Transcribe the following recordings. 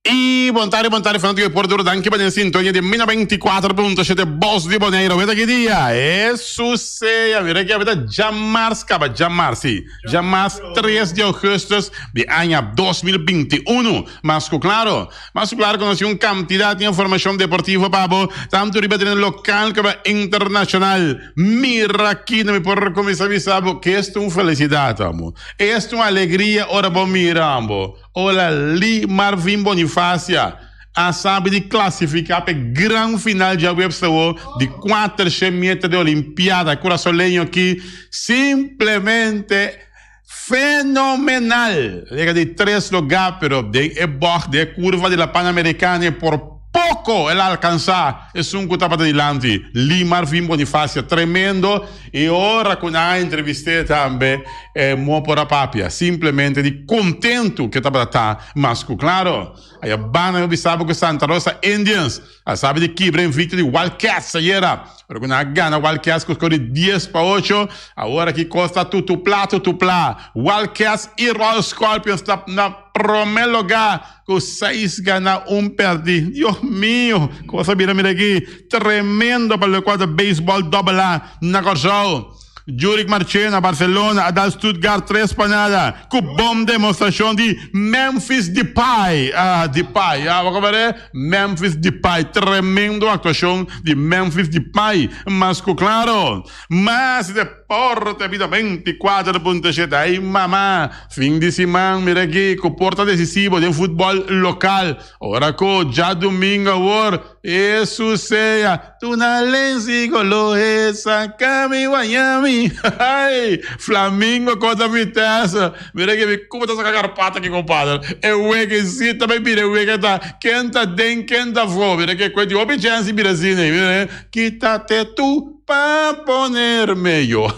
Y bon tarde, bon tarde, fanático de Puerto Duro. Danki pa den sintonia di 94.7 Bos di Bonaire. Weta ki dia? Jesus sea. Mira ki aweta djamars kaba, djamars, si. Djamars 3 di augustus di aña 2021. Mas ku klaro, mas ku klaro ku nos tin un kantidat di informashon deportivo pa bo, tantu riba tereno lokal komo internashonal. Mira aki, no mi por kuminsá bisa bo ke es ta un felisidat, amo. Es ta un alegria ora bo mira, amo. Ola Lee Marvin Bonifacia a sabi di clasifica p'e gran final djaweps awo di cuatershe meter di Olimpiada. Curasoleño aki simplemente fenomenal! Yega di tres lugar pero den e bocht den e curva di la Panamericana e por poco el a alcansa esun cu tabata dilanti. Lee Marvin Bonifacia tremendo y ora cu nan a entrevist'e tambe E mo por a papia simplemente di kontentu ke tabata ta mas ku klaro. Aya banda mi bisa bo ku Santa Rosa Indians a sabi di kibra invicto di Wild Cats ayera. Ora ku nan a gana Wild Cats ku skor di 10-8. Awor aki kos ta tutupla tutupla. Wild Cats i Royal Scorpions ta na prome lugá ku seis gana un pèrdí. Dios mio! Kos a bira mira aki tremendo pa lokual ta beisbòl dòbel A na Kòrsou. Jurick Marchena, Barcelona a dal Stuttgart 3 pa nada ku bon demostrashon di Memphis Depay. Ah, Depay, ah, bo komprende? Memphis Depay, tremendo aktuashon di Memphis Depay, mas ku klaro. Mas deporte bida 24.7, ay mama, fin di siman mira aki ku por ta desisivo den futbòl lokal. Ora ku djadumingu awor e susea. Tuna lensi kolo e saka mi Miami. Ay, Flamingo kontra Vitesse. Mira ke mi kuma ta saka karpata aki kompadre. E wekesita bai bira e weke ta ken ta den ken ta afó. Mira ke kue tin hopi chèns di bira asina. Mira Quítate tú pa ponerme yo.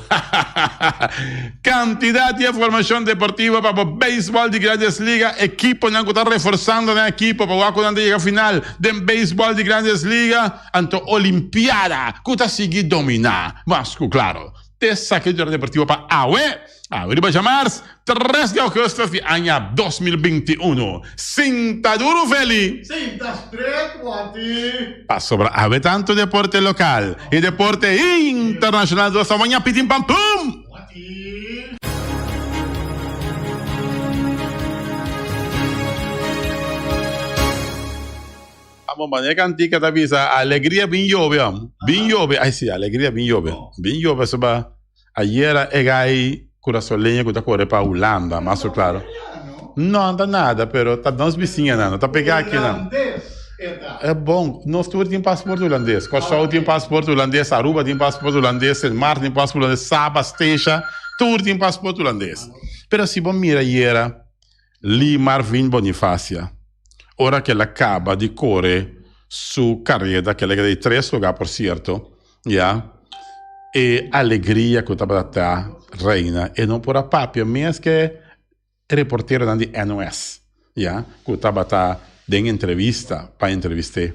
Kantidat di informashon deportivo pa bo beisbòl di Grandes Liga. Ekiponan ku ta reforsando nan ekipo pa wak ku nan ta yega final den beisbòl di Grandes Liga. Anto Olimpiada ku ta sigui dominá mas ku klaro. Te esaki di Hora Deportivo pa awe, awe riba djamars, tres di augustus di aña 2021. Sinta duru Feli! Sinta stret Wati! Pasobra awe tantu deporte lokal i deporte internashonal nos ta waña pitin pam pum! Wati! Amo mane cantica ta bisa alegria bin yobe am bin yobe ay si alegria bin yobe bin yobe soba ayera e gai curasoleño cu ta core pa Hulanda mas o claro no ta nada pero ta nos bisiñanan no ta pega akinan e bon nos tur tin paspoort hulandes Corsou tin paspoort hulandes Aruba tin paspoort hulandes Sint Maarten tin paspoort hulandes Saba Statia tur tin paspoort hulandes pero si bo mira ayera Lee Marvin Bonifacia, ora ku el a kaba di kore su kareda, ku el a keda di tres lugá por sierto, ya, e alegria ku tabata ta reina, e no por a papia mes ku e reporteronan di NOS, ya, ku tabata den entrevista pa entrevist'é.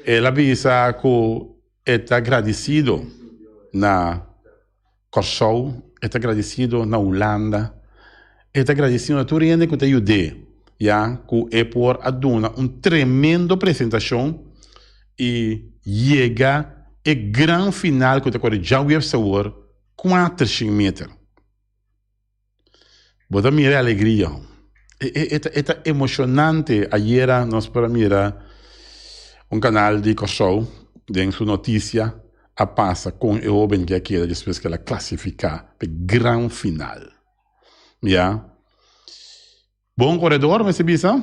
El a bisa ku e ta gradisido na. Kòrsou, e ta gradisido na Hulanda, e ta gradisido na tur hende ku ta yud'é, ya ku e por a duna un tremendo presentashon i yega e gran final ku ta kore djaweps awor kuatershen meter. Bo ta mira e alegria. E e ta emoshonante. Ayera nos por a mira un kanal di Kòrsou den su notisia a pasa kon e hóben ke a keda despues ke el a klasifiká pa e gran final. Ya. Bon koredor mester bisa.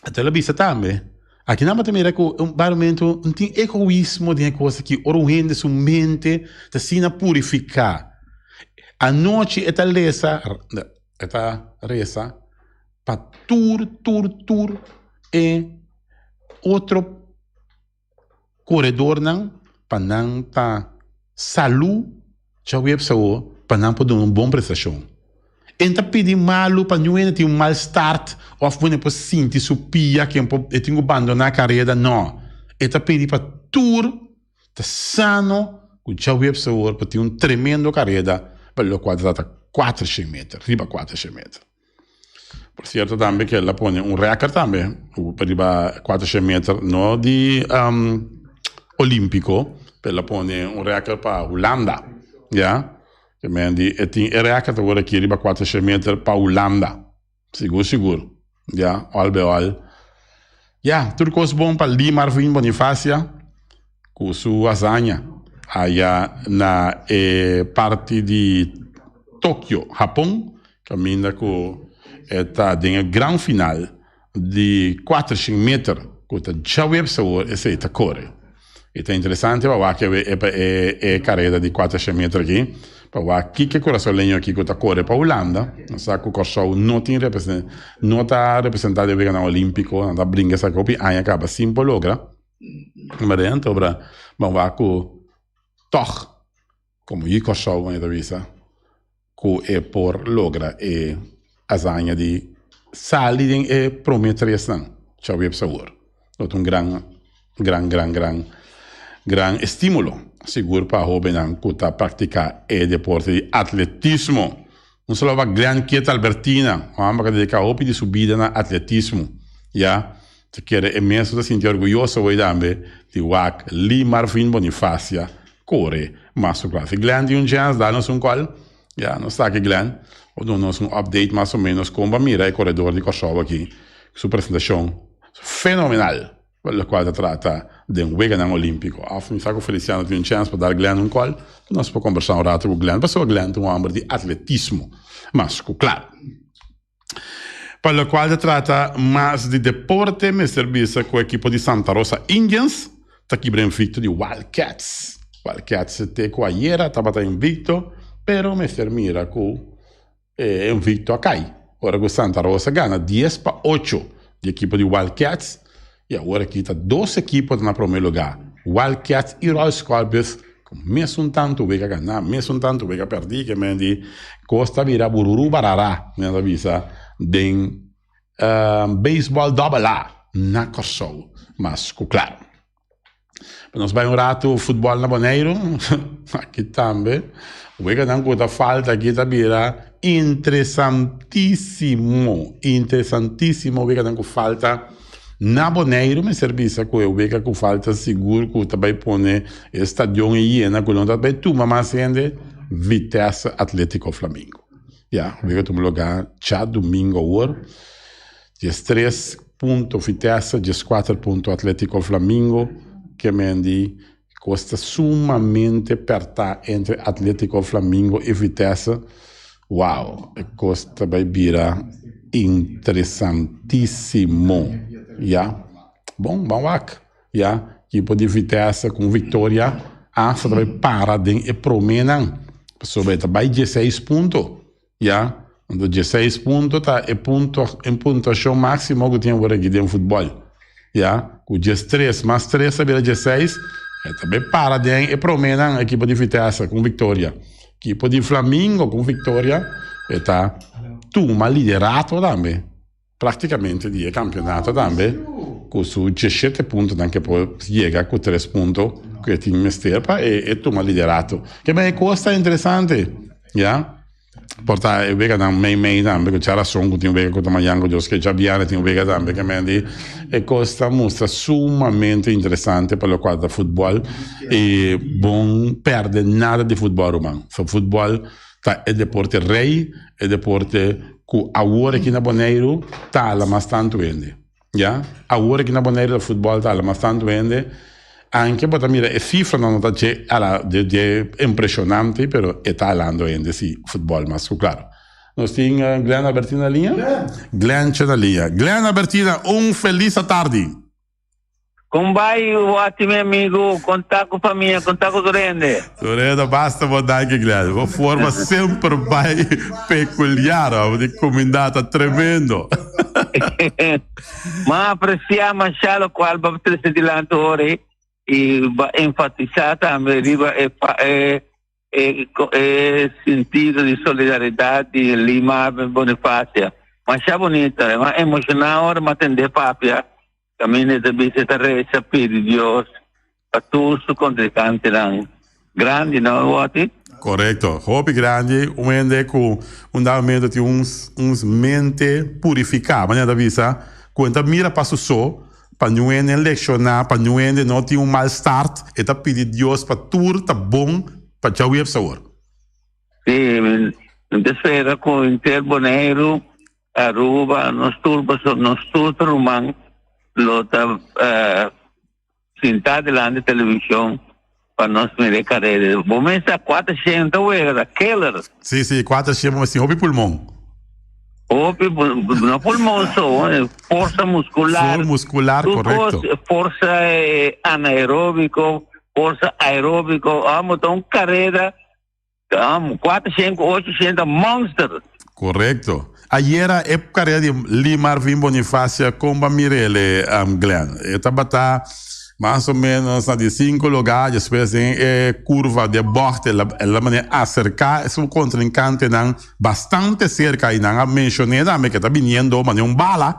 Anto el a bisa tambe, Aki nan bo ta mira ku un barmentu no tin egoismo den e kos aki, ora un hende su mente ta asina purifiká. Anochi e ta lesa, e ta resa pa tur, tur, tur e otro koredornan pa nan ta salú djaweps awor pa nan por duna un bon prestashon. E ta pidi malu pa niun hende tin un mal start òf ku hende por sinti su pia ku e tin ku bandoná kareda, nò. E ta pidi pa tur ta sano ku djaweps awor por tin un tremendo kareda pa lokual ta trata kuatershen meter, riba kuatershen meter. Por cierto tambe cu el a pone un record tambe riba 400 meter, no di olimpico, pero el a pone un record pa Hulanda, ya. Ke men di e tin e record awor aki riba 400 meter pa Hulanda. Sigur sigur, ya, al bij al. Ya, tur cos bon pa Lee Marvin Bonifacia cu su hazaña aya na e parti di Tokyo, Japon, caminda cu e ta den e gran final di 400 meter cu ta djaweps awor esey ta core. E ta interesante pa wak e e careda di 400 meter aki, pa wak kiko e curasoleño aki cu ta core pa Hulanda. Nos sa cu Corsou no tin no ta representa den weganan olimpico, nan ta bringa esaki hopi aña caba sin por logra. Mara anto bra ban wak cu tog como yu Corsou manera ta bisa cu e por logra e hazaña di sali den e prome tresnan djaweps awor. Lo ta un gran, gran, gran, gran, gran estimulo sigur pa hobennan cu ta practica e deporte di atletismo. Un saludo pa Glenn Kiet Albertina, un homber cu a dedica hopi di su bida na atletismo, ya. Ta kere e mes ta sinti orguyoso hoy tambe di wak Lee Marvin Bonifacia kore mas su klas. Si Glenn tin un chance dal nos un call, ya nos ta aki Glenn por duna nos un update mas o menos kon bo a mira e koredor di Kòrsou aki su presentashon fenomenal pa lokual ta trata den Weganan Olímpiko. Òf mi sa ku Feliciano tin un chance pa dal Glenn un call pa nos por kombersá un rato ku Glenn pasobra Glenn ta un hòmber di atletismo mas ku klaru. Pa locual ta trata mas di deporte mester bisa cu ekipo di Santa Rosa Indians ta kibra invicto di Wildcats. Wildcats te cu ayera tabata invicto pero mester mira cu e invicto a cay ora cu Santa Rosa gana 10-8 di ekipo di Wildcats y awor aki ta dos ekipo ta na prome lugar, Wildcats y Royal Scorpions cu mesun tanto wega gana, mesun tanto wega perdi, ke men di cos ta bira bururu barara, men ta bisa den baseball double A na Kòrsou, mas cu claro. Pa nos bai un ratu futbòl na Boneiru, aki tambe weganan ku ta falta aki ta bira interesantísimo, interesantísimo weganan ku falta na Boneiru. Mester bisa ku e wega ku falta sigur ku ta bai pone e stadion e yena ku no ta bai tuma mas hende, Vitesse Atletico Flamingo. Ya, wega tuma lugá djadumingu awor. 13 punto Vitesse, 14 punto Atletico Flamingo, ke men di kos ta sumamente pèrtá entre Atletico Flamingo i Vitesse. Wow, e kos ta bai bira interesantísimo. Ya, bon, ban wak. Ya, ekipo di Vitesse ku un viktoria asta ta bai para den e proménan, pasobra e ta bai 16 punto. Ya, anto dieseis punto ta e punto e puntuashon máksimo ku tin awor aki den futbòl. Ya, ku diestres mas tres ta bira dieseis, e ta bai para den e proménan ekipo di Vitesse ku un viktoria. Ekipo di Flamingo ku un viktoria e ta tuma liderato tambe. Práktikamente di e kampionato tambe ku su diesshete puntonan ke por yega ku tres punto ku e tin mester pa e tuma liderato. Ke men e kos ta interesante, ya. Por ta e weganan mei mei tambe ku djarason ku tin wega ku ta mañan ku Dios ke djabièrnè tin wega tambe ke men di e kos ta mustra sumamente interesante pa lokual ta futbòl i bon pèrdè nada di futbòl ruman. So futbòl ta e deporte rei, e deporte ku awor aki na Boneiru ta hala mas tantu hende. Ya, awor aki na Boneiru ta futbòl ta hala mas tantu hende. Anke bo ta mira e sifranan no ta dje ala dje dje impreshonante, pero e ta halando hende si futbòl mas ku klaro. Nos tin Glenn Albertina na liña? Glenn che na liña. Glenn Albertina, un felis atardi. Kon bai wati mi amigo, kon ta ku famia, kon ta ku tur hende? Tur hende basta bo danki Glenn. Bo forma semper bai peculiar, bo di cuminda ta tremendo. Ma aprecia masha locual bo trece dilanti ora y bo enfatisa tambe riba e e e e sentido di solidaridad di Lima Bonifacia. Masha bonita, ma emociona ora ma tende papia. Kaminda e ta bisa e ta resa pidi Dios pa tur su kontrinkantenan grandi, no Woti? Korekto. Hopi grandi, un hende ku un dado momento tin un un mente purifiká, manera ta bisa, ku e ta mira pa su so, pa niun hende lekshoná, pa niun hende no tin un mal start, e ta pidi Dios pa tur ta bon pa djawiebs awor. Sí, mi ta spera ku henter Boneiru, Aruba, nos tur, pasobra nos tur ta ruman, lo ta Sintá dilanti televishon pa nos mira e karera. Bo mes sa kuater shen ta wega, ta killer. Sí, sí, kuater shen bo mes tin hopi pulmon. Hopi, no pulmon so, forsa muskular. Forsa muskular, korekto. Forsa anaeróbiko, forsa aeróbiko, amo ta un karera. 400 ku 800 ta monster. Korekto. Ayera e karera di Lee Marvin Bonifacia kon ba mirele Glenn? E tabata mas o menos na di sinku lugá, despues den e kurva di e bògt el a el a manera aserká su kontrinkantenan bastante serka i nan a menshon'é tambe ke ta biniendo manera un bala.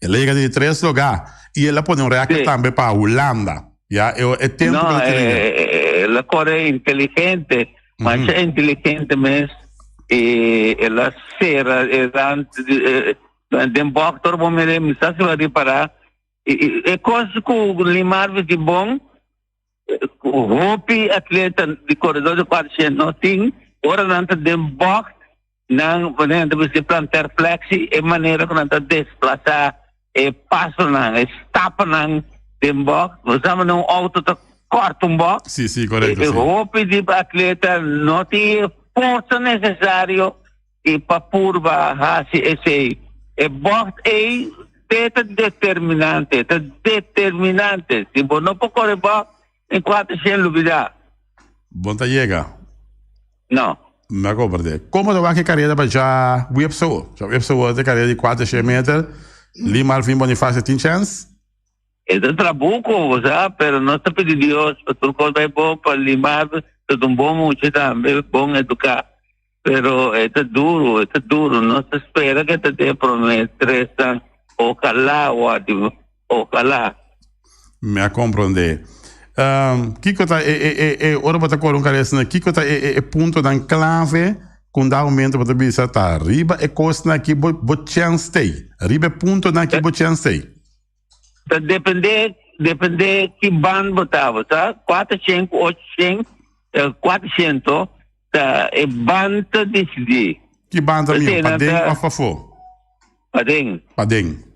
El a yega di tres lugá i el a pone un rèkòrt tambe pa Hulanda. Ya, e, e tempo no, que eh, el a corre inteligente, mm -hmm. mas inteligente mes, e el a cera, el a, eh, den bocht tor bom mire, mi sa si va reparar, e, e, e cos ku Limar di bon, ku hopi atleta di corredor de 400 no tin, ora nan ta den bocht, Nan manera ta bisa plantar flexi e manera ku nan ta desplasa e pasonan, e stapanan den bòk. Bo sa manera un outo ta kòrta un bòk? Sí, sí, korekto, E sí. hopi di atleta no tin e forsa nesesario i pa purba hasi esei. E bòk ei te ta determinante, ta determinante. Si bo no por kore bòk en kuater shen lubidá. Bo no ta yega. No. Mi a comprende. Como ta wak e careda pa dja Wipso? Dja Wipso word e careda di 400 meter. Lee Marvin Bonifacio tin chance? E ta trabuco, bo sa, pero nos ta pidi Dios pa tur cos bay bon pa Lee Marvin, ta un bon mucha tambe, bon educa. Pero e ta duro, e ta duro. Nos ta spera ke ta den prome tresnan. Ojalá, wadi, ojalá. Mi a comprende. Um, kiko ta e, e, e, e ora bo ta kore un karera asina, kiko ta e, e, e puntonan clave ku un dado momento bo ta bisa ta riba e kosnan aki bo, bo chance t'ei. Riba e puntonan aki bo chance t'ei. Ta depende, depende ki band bo ta, bo sa? 400 ku 800, 400 ta e band ta disidí. Ki band ta mihó, paden òf pafó? Paden. Paden.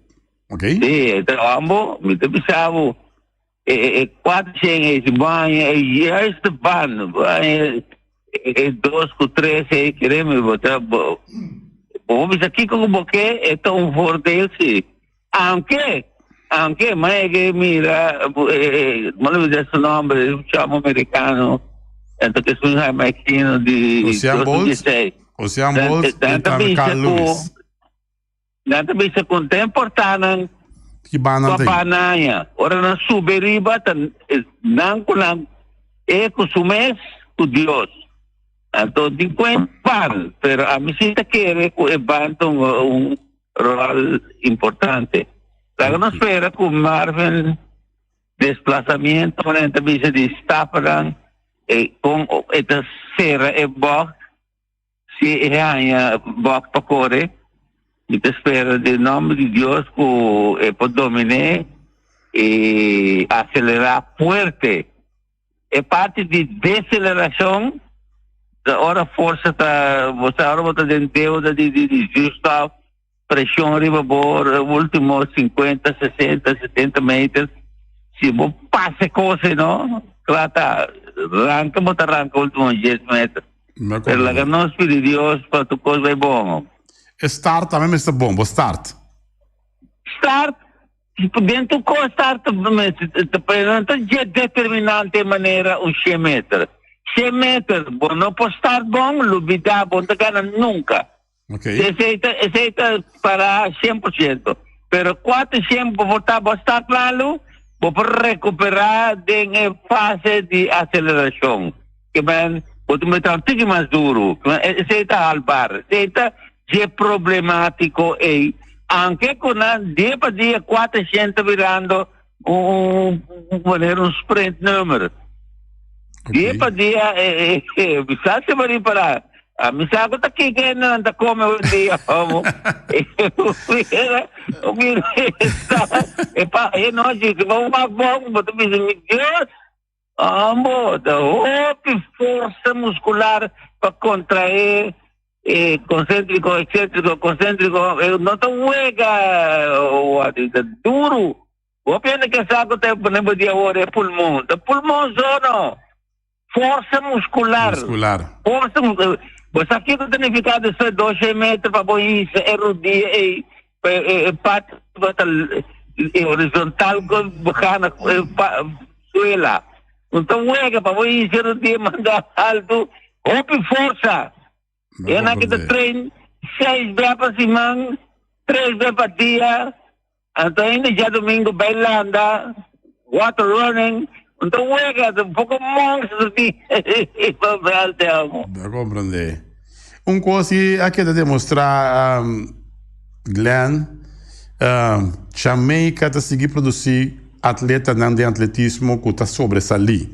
Ok. Sí, e ta ambo, mi ta bisa bo, e, e, e 400 e si baña, e juiste band, baña, e, e dos ku tres e kereme, bo ta, bo, bo bisa kiko ku bo ke, e ta un voordeel si. Aunke, aunke, ma e ke mira, e, e, mo lo bisa su nombre, un chamo americano, ento ke su jamaikino di Usain Bolt, 2016. Usain Bolt Dan, y dan ta tambe bisa Carl ku, Lewis. Nan ta bisa ku ta importá nan Ki banda pa tin? banaña. Ora nan sube riba ta nan ku nan e ku su mes ku Dios. Anto di kuen ban, pero ami si ta kere ku e ban ta un, un rol importante. Laga nos spera ku Marvin desplazamiento nan ta bisa di stapanan e kon e ta sera e bocht. Si e haña bòk pa kore, mi ta spera den nòmber di Dios ku e por dominé i aselerá fuerte. E parti di deselerashon ta ora forsa ta, bo sa ora bo ta den deuda di di di zuurstof, preshon riba bo último 50, 60, 70 meter, si bo pasa e kos ei no, kla ta, ranka bo ta ranka último 10 meter. Me Pero laga nos pidi Dios pa tur kos bai bon. E start tambe mester bon, bo start. Start, den tur kos start pero no ta dje determinante manera un shen meter. Shen meter bo no por start bon, lubida bo no ta gana nunca. Okay. Esei ta, esei ta para 100%. Pero 400 bo por ta, bo start malu, bo por recuperá den e fase di aceleracion. Ke men, bo ta mester un tiki mas duru. Esei ta halbar. Esei ta dje problematico ei. Aunke ku nan dia pa dia 400 ta birando un, un, manera un sprint nummer. Dia pa dia, eh, eh, eh, sa se va para. A mi sa ku ta kiko nan ta come un dia, homo. Mira, mira, e pa, e noche, que vamos maar bom, bo te bisa, mi Dios, amo, ta hopi forsa muscular pa contraer eh, concéntrico, excéntrico, concéntrico, eh, no ta wega, oh, ta duro. Bo piensa ke sa ku ta pone bo di awor e pulmon. Ta pulmon so no. Forsa muscular. Muscular. Forsa muscular. Bo sa kiko ta nifiká despues 200 meter pa bo hisa e rodia ei pa e pat bo ta horizontal ku bo gana e suela. No ta wega pa bo hisa e rodia manda altu. Hopi forsa. E nan ki ta train seis bia pa siman, tres bia pa dia, anto ainda djadomingo bai landa, water running, un ta wega, ta un poko monster di pa veld te amo. Ta comprende. Un cos ki a keda demostra Glenn, Jamaica ta sigui produci atletanan den atletismo cu ta sobresali.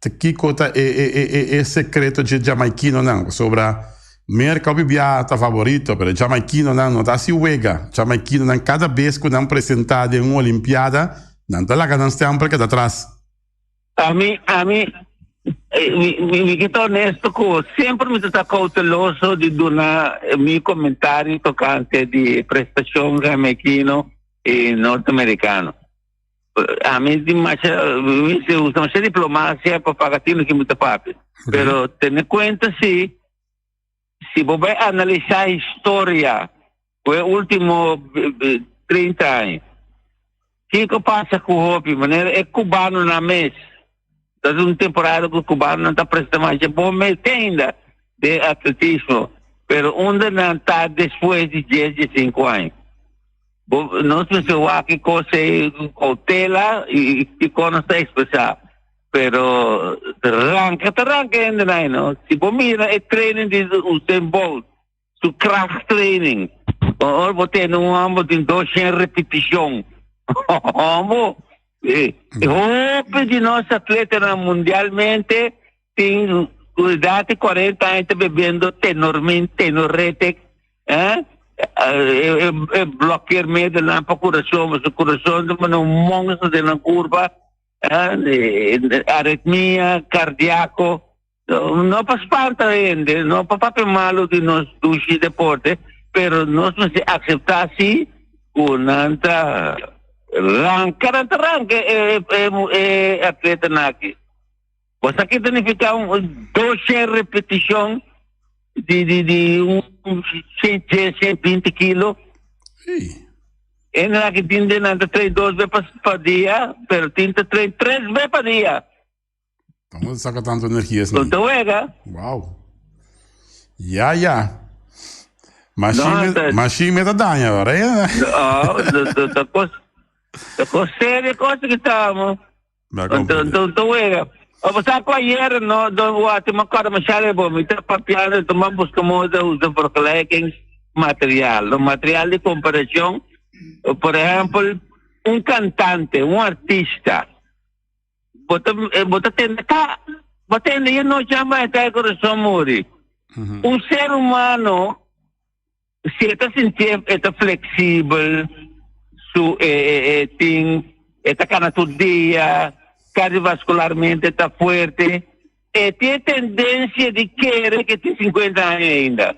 Ta kiko ta e e e e e sekreto dje jamaikinonan? Pasobra Merka hopi bia ta favorito, pero e jamaikinonan no ta hasi wega. Jamaikinonan kada bes ku nan presentá den un olimpiada, nan ta laga nan stèmpel keda tras. Ami, ami, mi, mi, mi ke ta honesto ku bo, semper mi ta ta kouteloso di duna mi komentario tokante di prestashon jamaikino i norteamerikano. Ami di masha, mi se usa masha diplomacia pa paga tino ki mi ta papia. Pero tene cuenta si, si bo bai analisa historia ku e ultimo 30 aña, kiko pasa ku hopi manera e cubanonan mes, ta un temporada ku cubanonan ta presta masha bon mes te ainda den atletismo, pero unda nan ta despues di dies, diesinco aña? Bo, nos mester wak e kos ei ku koutela i kiko nos ta ekspresá. Pero ranka ta ranka hendenan ei no. Si bo mira e training di Usain Bolt, su krachttraining, ora bo tene un hòmber tin 200 repetishon. Hòmber, hopi di nos atletanan mundialmente tin ku edat di 40 aña ta bebiendo Tenormin, Tenoretic, Eh? E, e, e blokkeermiddelnan pa kurason, pasobra kurason ta manda un monster den nan kurpa, eh? Aritmia, kardiako. No pa spanta hende, no pa papia malu di nos dushi deporte, pero nos mester akseptá si ku nan ta ranka, nan ta ranka e, e, e atletanan aki. Bo sa ki ta nifiká un 200 repetishon di di di un 110, 120 kilo? Hey. En la ki tin de nan ta train dos be pa, pa dia, pero tin ta train tres be pa dia. Como saca tanto energia así? Con te wega. Wow. Ja, ja. Machine me ta daña, ¿verdad? No, de, de, de, de cosa seria, cosa que estamos. Anto wega. O sa ku ayer no don wati ma kòrda masha bo mi ta papiando enton mi a buska modo di usa vergelijkingsmateriaal, no material di komparashon. Por ehèmpel, un kantante, un artista, bo ta bo ta tende ta bo tende e nochi a mata e kurason muri. Un ser humano Si e ta sintié e ta fleksibel, su e e e tin e ta kana tur dia, kardiovaskularmente ta fuerte, e tin e tendensia di kere ke tin sinkuenta aña ainda.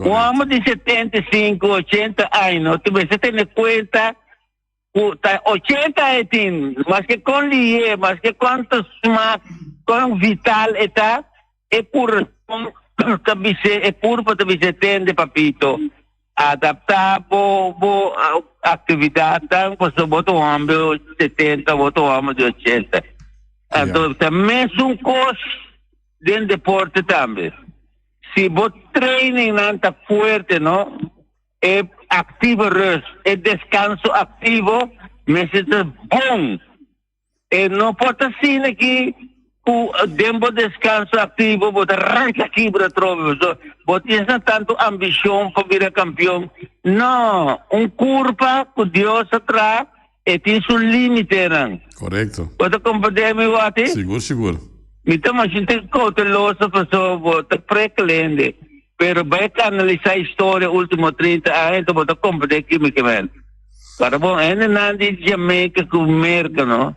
Un hòmber di 75, 80 aña no ta mester tene kuenta ku ta 80 e tin, maske kon lihé, maske kuantu smak, kon vital e ta, e kurason ta bis'é, e kurpo ta bis'é, Tende papito, adaptá bo bo aktividatnan pasobra bo ta un hòmber di 70, bo ta un hòmber di 80. Anto ta mesun kos den deporte tambe. Si bo trainingnan ta fuerte no, E actieve rust, e descanso activo mester ta bon. E no por ta asina ki cu den bo descanso activo bo ta ranca kibra atrobe pasobra bo tin asina tanto ambicion pa bira campeon. No, un curpa cu Dios a traha e tin su limitenan. Correcto. Bo ta comprende mi, Watty? Sigur, sigur. Mi ta mashin te kouteloso pasobra bo ta prekelende, pero bai kanalisá historia último 30 aña enton bo ta komprendé ki mi ke men. Para bon, hendenan di Jamaica ku Merka no,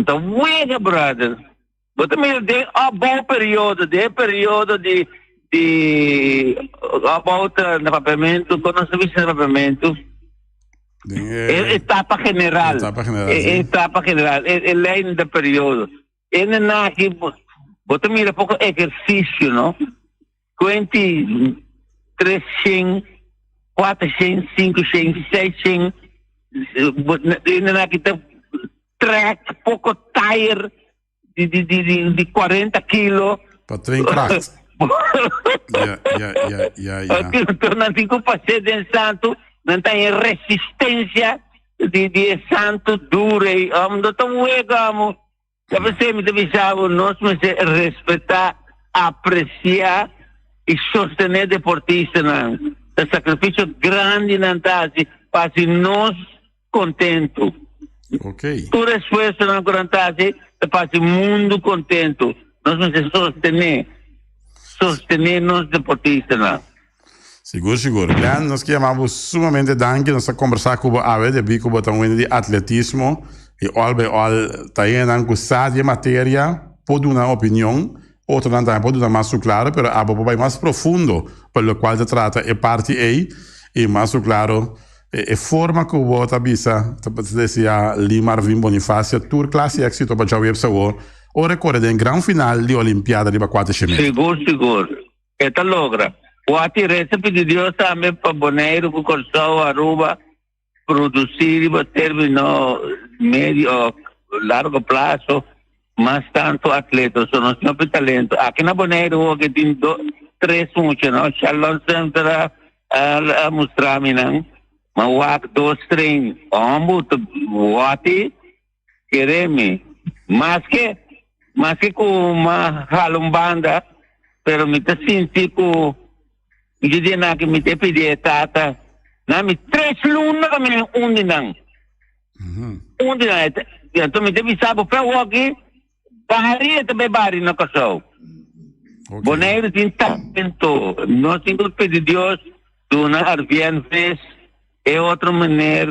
ta wega brother. Bo ta mira den opbouw periodo, den e periodo di di opbouw ta na papiamentu, kon nos ta bisa na papiamentu? Den e etapa general. Etapa general, E sí. etapa general, e lijn de periodo. E nenaki, bo ta mira poko ehersisio, no? Kuenti 300, 400, 500, 600, e nenaki ta trek poko tire di di di di di 40 kilo. Pa train kracht. Ja, ja, ja, ja, ja. Anto nan tin ku pas'é den santu, nan ta en resistencia di di e santu duro ei. Amo no ta wega amo. Ta p'esei mi ta bisa bo, nos mester respetá, apresiá i sostené deportistanan. Ta sakrifisio grandi nan ta hasi pa hasi nos kontentu. Ok. Tur esfuersonan ku nan ta hasi ta pa hasi mundu kontentu. Nos mester sostené, sostené nos deportistanan. Sigur, sigur. Glenn, nos ke yama bo sumamente danki. Nos a kombersá ku bo awe debí ku bo ta un hende di atletismo i òl bai òl ta hendenan ku sa di e materia por duna opinion, otronan tambe por duna mas su klaro, pero abo por bai mas profundo pa lokual ta trata e parti ei i mas su klaro e forma ku bo ta bisa ta deseá Lee Marvin Bonifacio tur klas di éksito pa djaweps awor ora e kore den gran final di Olimpiada riba kuater shemé. Sigur, sigur. E ta logra. Wak i resa pidi Dios tambe pa Boneiru ku Kòrsou, Aruba produsí riba término medio òf largo plaso mas tantu atleta. So nos tin hopi talento. Aki na Boneiru hopi tin dos, tres mucha no. Shalon Center a a mustra mi nan. Ma wak dos train. Hombu ta wòti. Kere mi. Maske, maske ku m'a hala un banda, pero mi ta sinti ku mi di dia nan ki mi ta pidi e tata, nan mi tres luna ka mi un di nan. Un di nan. Anto mi ta bisa bo fe awoki, bari e ta bai bari na Kòrsou. Boneiru tin talento. Nos tin ku pidi Dios duna Arvien ves. E otro meneer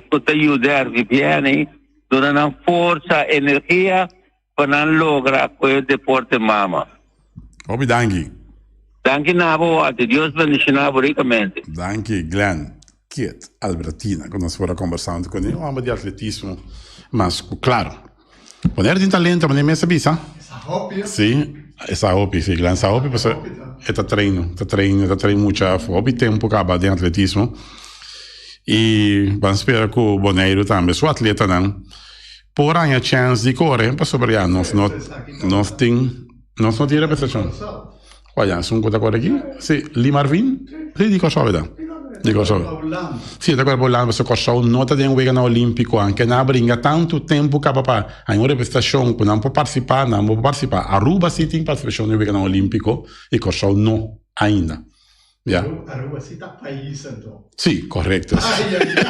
cu ta yuda Arviviani duna nan forsa, energia pa nan logra cu e deporte mama. Hopi danki. Danki na bo Walter. Dios bendiciona bo ricamente. Danki Glenn Kit Albertina cu nos por a combersa hunto cu ne un homber di atletismo mas cu claro. Wanneer tin talento meneer mes a bisa. Esa hopi. Si, esa hopi, si Glenn sa hopi pasobra e ta train, ta train, ta train mucha hopi tempo caba den atletismo y ban spera cu Boneiru tambe su atletanan por haña chance di core pasobra ya nos no nos tin nos no tin representacion. Cual ya esun cu ta core aki? Si, Lee Marvin? Si, di Kòrsou e ta. Di Kòrsou. Si, e ta core pa Hulanda pasobra Kòrsou no ta den weganan olímpiko. Anke nan a bringa tantu tempu kaba pa haña un representashon ku nan por partisipá, nan por partisipá. Aruba si tin partisipashon den weganan olímpiko i Kòrsou no ainda. Ya. Aruba si ta pais anto. Si, korekto. Ai, ai, ai.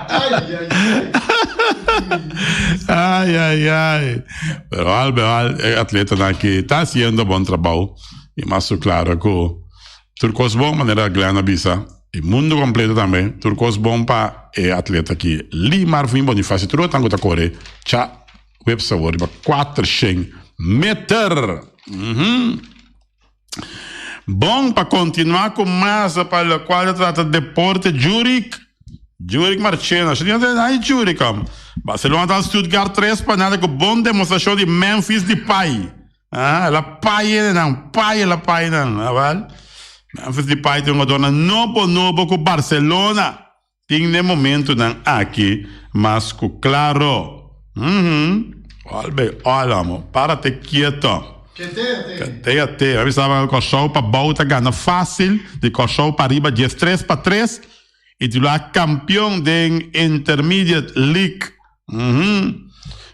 Ai, ai, ai. Ai, ai, ai. Pero al bij al, e atletanan aki ta haciendo bon trabou. Y mas su claro cu tur cos bon, manera Glenn a bisa, y mundo completo tambe, tur cos bon pa e atleta aki. Lee Marvin Bonifacio, tur otan cu ta core, cha web sabor riba 400 meter. Mm Bon, pa continua cu mas pa locual ta trata deporte, Jurick, Jurick Marchena, shi tin ay Jurick am. Barcelona ta Stuttgart 3 pa nada cu bon demostracion di Memphis Depay. Ah, el a pai ene nan, pai el a pai nan, awel. Memphis Depay ta un jugador nobo nobo cu Barcelona. Tin n'e momentunan aki mas ku klaro. Uhum. Ol bay ol amo. Para te kieto. Kete a te. A bisaba Kòrsou pa bou ta gana fásil, di Kòrsou pa riba 13-3 i titulá kampion den Intermediate League. Uhum.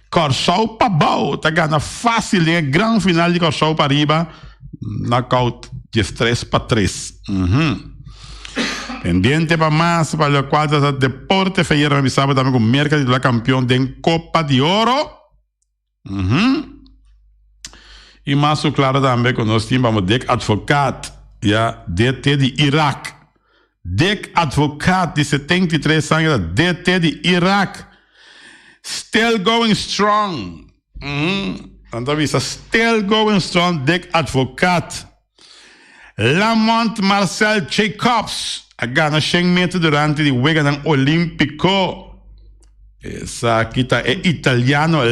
Kòrsou pa bou ta gana fásil den e gran final di Kòrsou pa riba, knockout 13-3. Uhum. Pendiente pa mas pa lokual ta deporte. Feyera mi bisaba tambe ku Merka titulá kampion den Kopa di Oro. Uhum. I mas ku klaro tambe ku nos tin bamo Dick Advocaat, ya, DT di Irak. Dick Advocaat di 73 aña ta DT di Irak. Still going strong. Uhum. Nan ta bisa still going strong Dick Advocaat. Lamont Marcel Jacobs a gana shen meter durante di Weganan Olímpiko. Esaki ta e italiano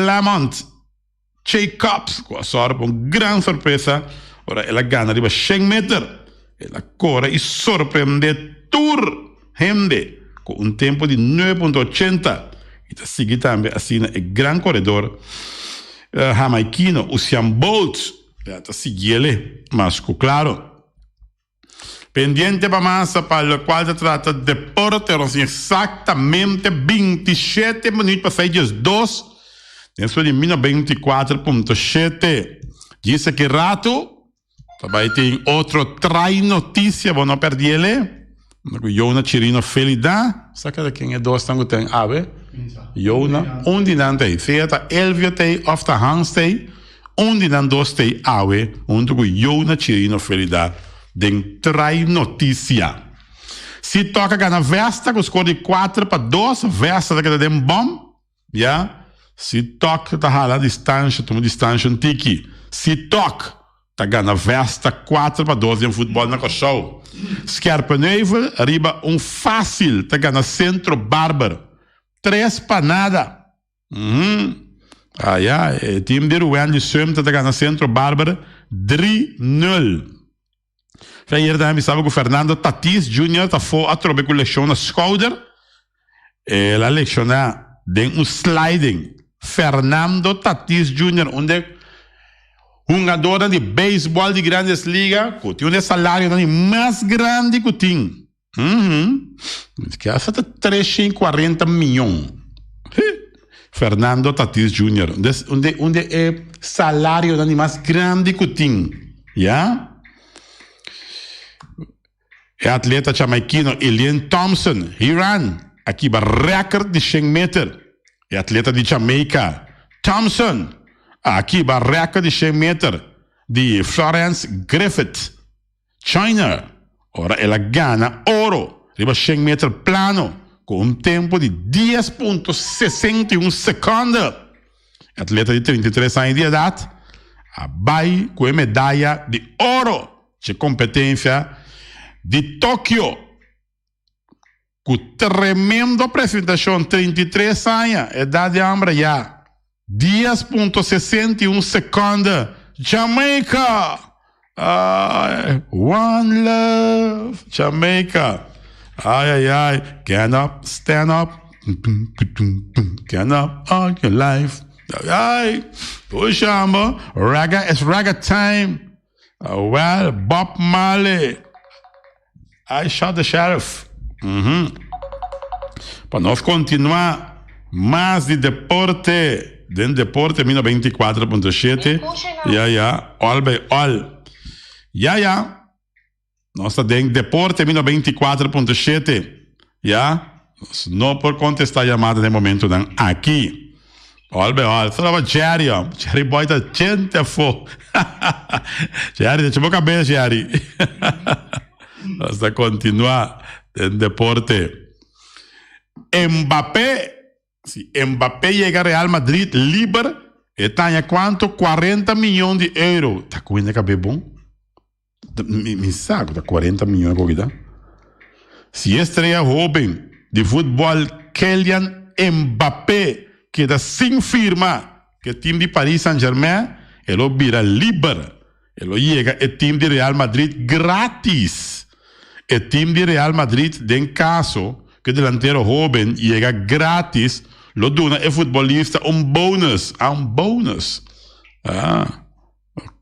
Lamont Jacobs ku a sòru pa un gran sorpresa ora el a gana riba shen meter. El a kore i sorprende tur hende ku un tempu di 9.80 i ta sigui tambe asina e gran koredor hamaikino Usain Bolt. Ya ta siguiele mas ku klaro. Pendiente pa masa pa lokual ta trata deporte nos tin eksaktamente 27 minuut pa sei dies dos den su di 1924.7. Djis aki ratu ta bai tin otro trai notisia bo no perdiele. Ku Yona Chirino Felida sa kada ken e dosnan ku ten awe. Yona un di nan ta ei sea ta Elvio ta ei of ta Hans ta ei un di nan dos ta ei awe huntu ku Yona Chirino Felida den Trai Notisia. Si toka gana Vesta ku skor di 4-2 Vesta ta keda den bom. Ya, si tok ta hala distansha, tuma distansha un tiki. Si tok ta gana Vesta 4-2 den futbòl na Kòrsou. Scherpenheuvel riba un fásil ta gana Centro Barber 3-0. Uhum. Ah ya, e team di Ruwendy Sumter ta gana Centro Barber 3-0. Ayer tambe mi saba ku Fernando Tatis Junior ta fo atrobe ku leshon na skouder. El a lekshoná den un sliding. Fernando Tatis Junior, un de hungadornan di beisbòl di Grandes Liga ku tin un de salarionan di mas grandi ku tin. Uhum. Ke asa ta 340 miyon. Fernando Tatis Junior. Un de, un de, un de e salarionan di mas grandi ku tin. Ya? E atleta chamaikino Elaine Thompson, Hiran, a kiba record di 100 meter. E atleta di Jamaica, Thompson, a kiba record di 100 meter di Florence Griffith. China, ora el a gana oro riba shen meter plano ku un tempu di 10.61 sekonde. E atleta di 33 aña di edat a bai ku e medaya di oro dje kompetensia di Tokio. Ku tremendo presentashon, 33 aña, edat di hambra ya, 10.61 sekonde, Jamaica! Ay, one love, Jamaica! Ay, ay, ay, get up, stand up, get up on your life. Ay, push hamba, ragga, it's ragga time. Well, Bob Marley. I shot the sheriff. Mm-hmm. Pa nos continua mas di deporte. Den deporte mi 94.7. Ja, ja. All by all. Ja, ja. Nos ta den deporte mi 94.7. Ja. Nos no por contesta llamada den momento dan aki. All by all. Solo pa Jerry, oh. Jerry boy ta chente afo. Jerry, te chupo cabeza, Jerry. Hasta continua den deporte. Mbappé, si Mbappé llega Real Madrid liber, e taña cuanto? 40 miljoen di euro. Ta cuenta cabe bon? Mi, mi sa cu ta 40 miljoen cu kita. Si estrella hoben di futbol Kylian Mbappé keda sin firma cu e team di Paris Saint-Germain, e lo bira liber. E lo yega e team di Real Madrid gratis. E team di Real Madrid den caso cu e delantero hoben yega gratis lo duna e futbolista un bonus. Ah, un bonus. Ah.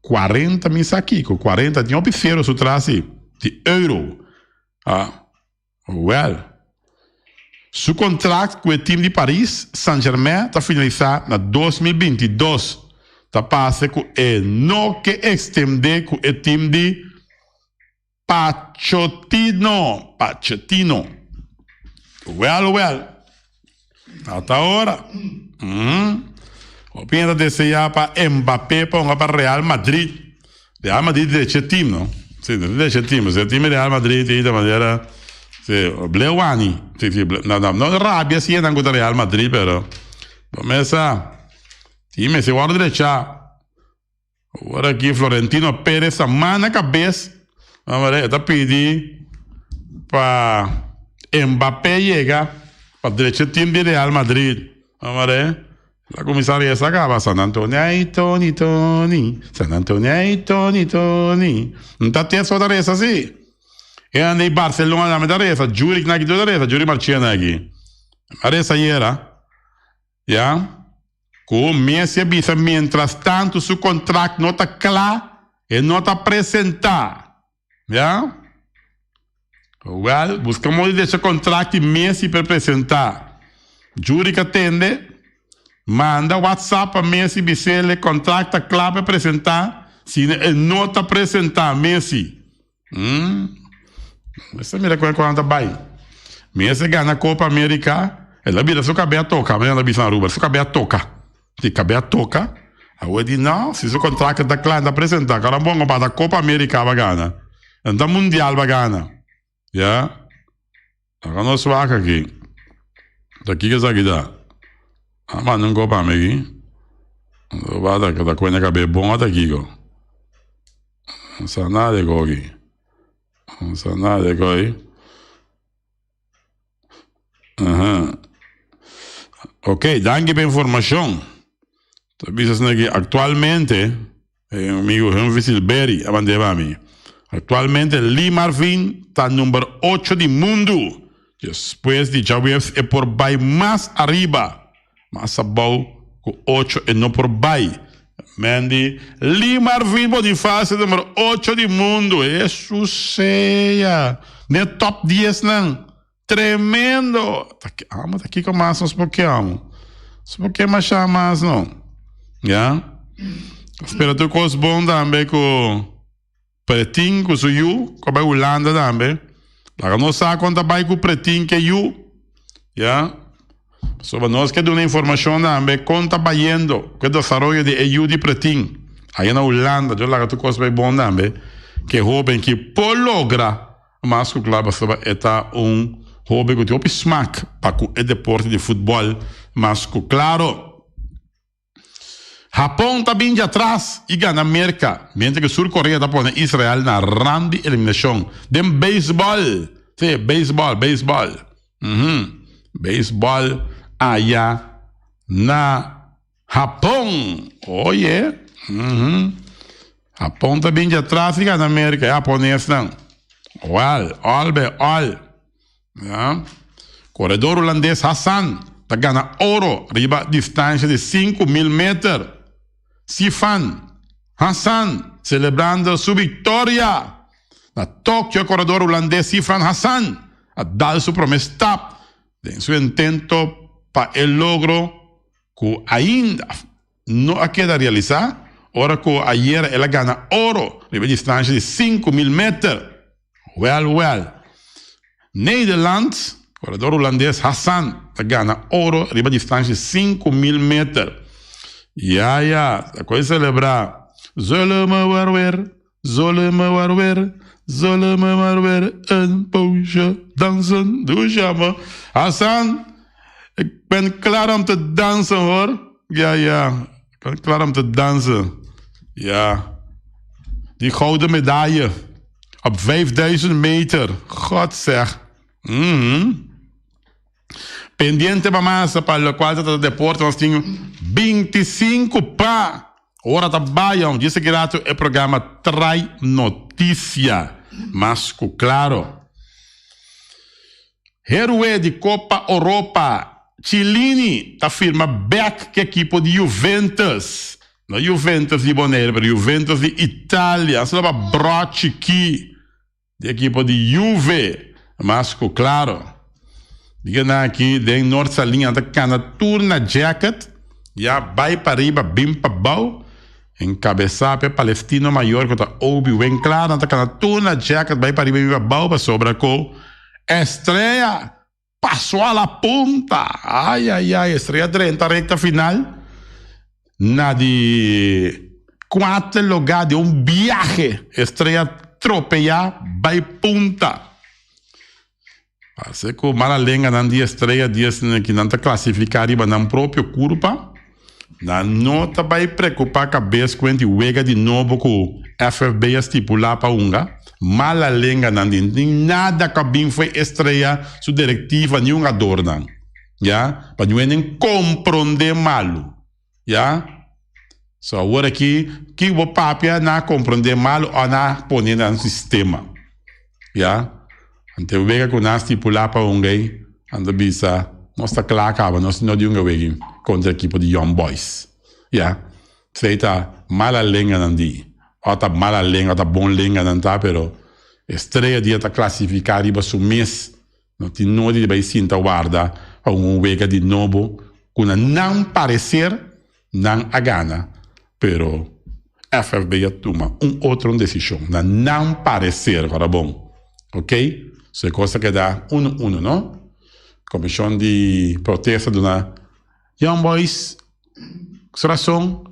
40 mi sa kiko 40 tin hopi fero su tras di di euro ah well su contract ku e team di Paris Saint Germain ta finalisa na 2022 ta pase ku e no ke extende ku e team di Pachotino Pachotino well well ata ora mm. Hopi hende ta desea pa Mbappé pa hunga pa Real Madrid. Real Madrid drecha e team no. Si, drecha e team. E team di Real Madrid ei ta manera si, blewani. Si, si, no, no, no rabia si nan ku ta Real Madrid, pero bo mesa team mester wòrdu drechá. Ora aki Florentino Perez a man na kabes, e ta pidi pa Mbappé yega pa drecha e team di Real Madrid. La kuminsá resa kaba, San Antonio ay Tony Tony, San Antonio ay Tony Tony. N ta teso ta resa si. E hende di Barcelona tambe ta resa, Juric naki tur ta resa, Juric Marchena aki. A resa ayera. Ya. Ku Messi a bisa mientras tanto su kontrakt no ta kla, e no ta presentá. Ya. Wel, buska modo di decha kontrakt di Messi pa e presentá. Juric a tende, manda WhatsApp pa Messi bis'el e kontrakt ta kla pa e presentá, sino e no ta presentá Messi. Hmm. Mester mira con e ta bai. Messi gana Copa America, el a bira su cabeza a toca, mi a bisa na Aruba, su cabeza a toca. Si cabeza a toca, awor di no, si su contrato ta cla, ta presenta, cara bon pa ta Copa America ba gana. Ta Mundial ba gana. Ya. Laga nos wak aki. Ta kiko esaki ta? A manda un kopa mi aki. Wak ta ta kuenta kabe bon ota kiko. No sa nada de ko aki. No sa nada de ko aki. Aha. Ok, danki pa informashon. Ta bisa asina ki aktualmente E amigo Henry Silberi a mand'é pa mi. Aktualmente Lee Marvin ta number ocho di mundu. Despues di djaweps e por bai mas ariba. Mas abou ku ocho e no por bai. Mandy, Lee Marvin Bonifacio number ocho di mundu. Hesus sea! Den e top diesnan. Tremendo! Ta ki amo, ta kiko mas nos por ke amo? Nos por ke masha mas no. Ya? Spera tur kos bon tambe ku Pretin ku su yu ku a bai Hulanda tambe. Laga nos sa kon ta bai ku Pretin ke yu. Ya? Pasobra nos ke duna informashon tambe kon ta bayendo ku e desaroyo di e yu di Pretin aya na Hulanda. Dios laga tur kos bai bon tambe ke hoben ki por logra. Mas ku kla pasobra e ta un hoben ku tin hopi smak pa ku e deporte di futbòl. Mas ku klaro Hapon ta bin djatras i gana Merka, mientras ku Sur Korea ta pone Israel na rand di eliminashon den beisbòl. Sí, beisbòl, beisbòl. Uhum, beisbòl aya na Hapon! Oye, uhum. Hapon ta bin djatras di gana Merka, e haponesnan. Wel, al be al. Ja. Koredor hulandes Hassan ta gana oro riba distansha di 5000 meter. Sifan Hassan selebrando su viktoria. Na Tokio koredor hulandes Sifan Hassan a dal su prome stap den su intento pa e logro ku ainda no a keda realisá ora ku ayera el a gana oro riba e distansha di 5000 meter. Wèl wèl, Nederland, koredor hulandes Hassan ta gana oro riba distansha di 5000 meter. Ya ya, ta koe selebrá. Zullen we maar weer, zullen we maar weer, zullen we maar weer een poosje dansen. Doe jammer. Hassan, ik ben klaar om te dansen hoor. Ja, ja. Ik ben klaar om te dansen. Ja. Die gouden medaille. Op 5000 meter. God zeg. Mm Pendiente pa masa pa locual ta trata deporte nos tin 25 pa ora ta baya un djis aki rato e programa trai noticia mas cu claro. Héroe di Copa Oropa Chiellini ta firma bek ku ekipo di Juventus. No Juventus di Bonaire pero Juventus di Italia. Asina pa brochi ki Di ekipo di Juve, mas ku klaro. Di nan aki den Noord Saliña ta kana tur na jacket, ya bai pariba bin pabou, enkabesá p'e palestino mayor ku ta Obi Winklar, nan ta kana tur na jacket bai pariba bin pabou pasobra ku Estrella pasó a la punta. Ay ay ay, Estrella drenta recta final. Na di kuater lugá di un biahe Estrella tropeyá bai punta. Parse ku mala lenganan di Estrella di esnan ki nan ta klasifiká riba nan propio kurpa, nan no ta bai prekupá kabes ku enti wega di nobo ku FFB a stipulá pa hunga. Mala lenganan di ni nada ku a bin fo'i Estrella su direktiva ni hungadornan. Ya, pa ñuenen komprondé malu. Ya. So awor aki, ki bo papia na komprondé malu o na pone nan sistema. Ya. Ante wega ku nan stipulá pa hunga ei, nan ta bisa, nos ta kla kaba, nos no di hunga wega kontra ekipo di Young Boys. Ya. Esei ta mala lenga nan di. O ta mala lenga o ta bon lenga nan ta, pero Estrella dia ta klasifiká riba su mes. No tin nodi di bai sinta warda pa un wega di nobo ku na nan pareser nan a gana, pero FFB a tuma un otro desishon na nan pareser, ora bon, ok? So e kos ta keda uno uno, no? Komishon di protesta duna Young Boys su rason,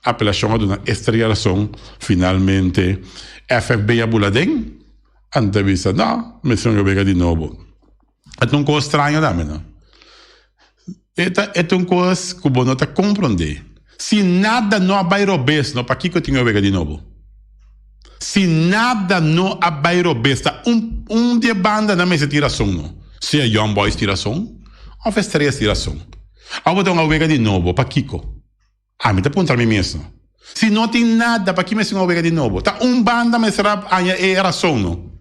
apelashon a duna Estrella rason, finalmente FFB a bula den, anto a bisa no, mester un wega di nobo. E ta un kos straño tambe no. E ta e ta un kos ku bo no ta komprondé. Si nada no a bai robes no, pakiko tin un wega di nobo? Si nada no a bai robes ta un un di e bandanan mester tin rason no. Sea Young Boys tin rason òf Estrellas tin rason. Awor bo ta un wega di nobo, pakiko? Ami ta puntra mi mes no. Si no tin nada, pa ki mester un wega di nobo? Ta un banda mester a haña e rason no.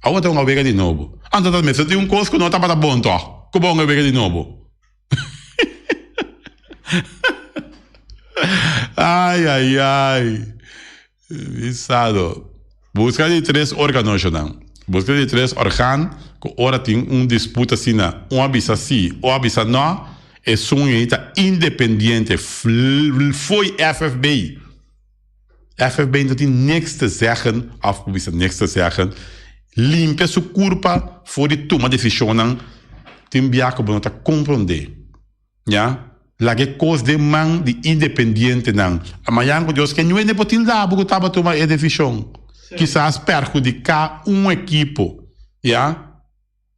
Awor ta un wega di nobo. Anto ta mester tin un kos ku no tabata bon tòg, ku bo un wega di nobo. Ai ai ai. Bisado. Buska di tres organoshonnan. Buska di tres organ ku ora tin un disputa asina, un a bisa si, un a bisa no, esun ei ta independiente fo'i FFB. FFB no tin niks te zeggen, of ku bisa niks te zeggen, limpia su kurpa for di tuma desishonnan tin bia ku bo no ta komprondé. Ya, laga e kos den man di independientenan. Mañan ku Dios ke ñuende por tin labo ku tabata tuma e desishon. Kisas perhudiká un ekipo. Ya,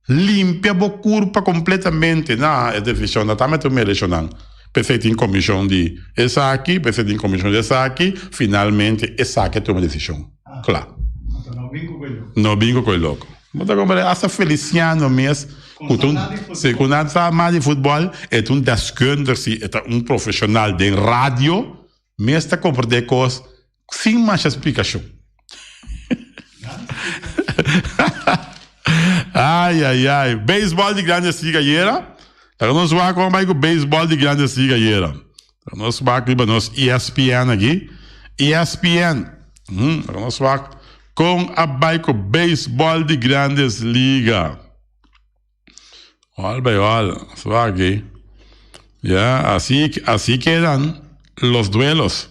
limpia bo kurpa kompletamente. Na, e desishon no ta mete un meleshonnan. P'esei tin komishon di esaki, p'esei tin komishon di esaki. Finalmente esaki a tuma desishon. Kla. No bin ku koe loko. Bo ta komprende? Asta Feliciano mes, ku ta un, si ku nan sa mas di futbòl, e ta un deskundig, si e ta un profeshonal den radio, mes ta komprende kos sin masha splikashon. Ai, ai, ai. Beisbòl di Grandes Liga ayera. Laga nos wak kon bai ku beisbòl di Grandes Liga ayera. Laga nos wak riba nos ESPN aki. ESPN. Laga nos wak kon a bai ku beisbòl di Grandes Liga. Ol bai ol. Nos wak aki. Ya, así, así quedan los duelos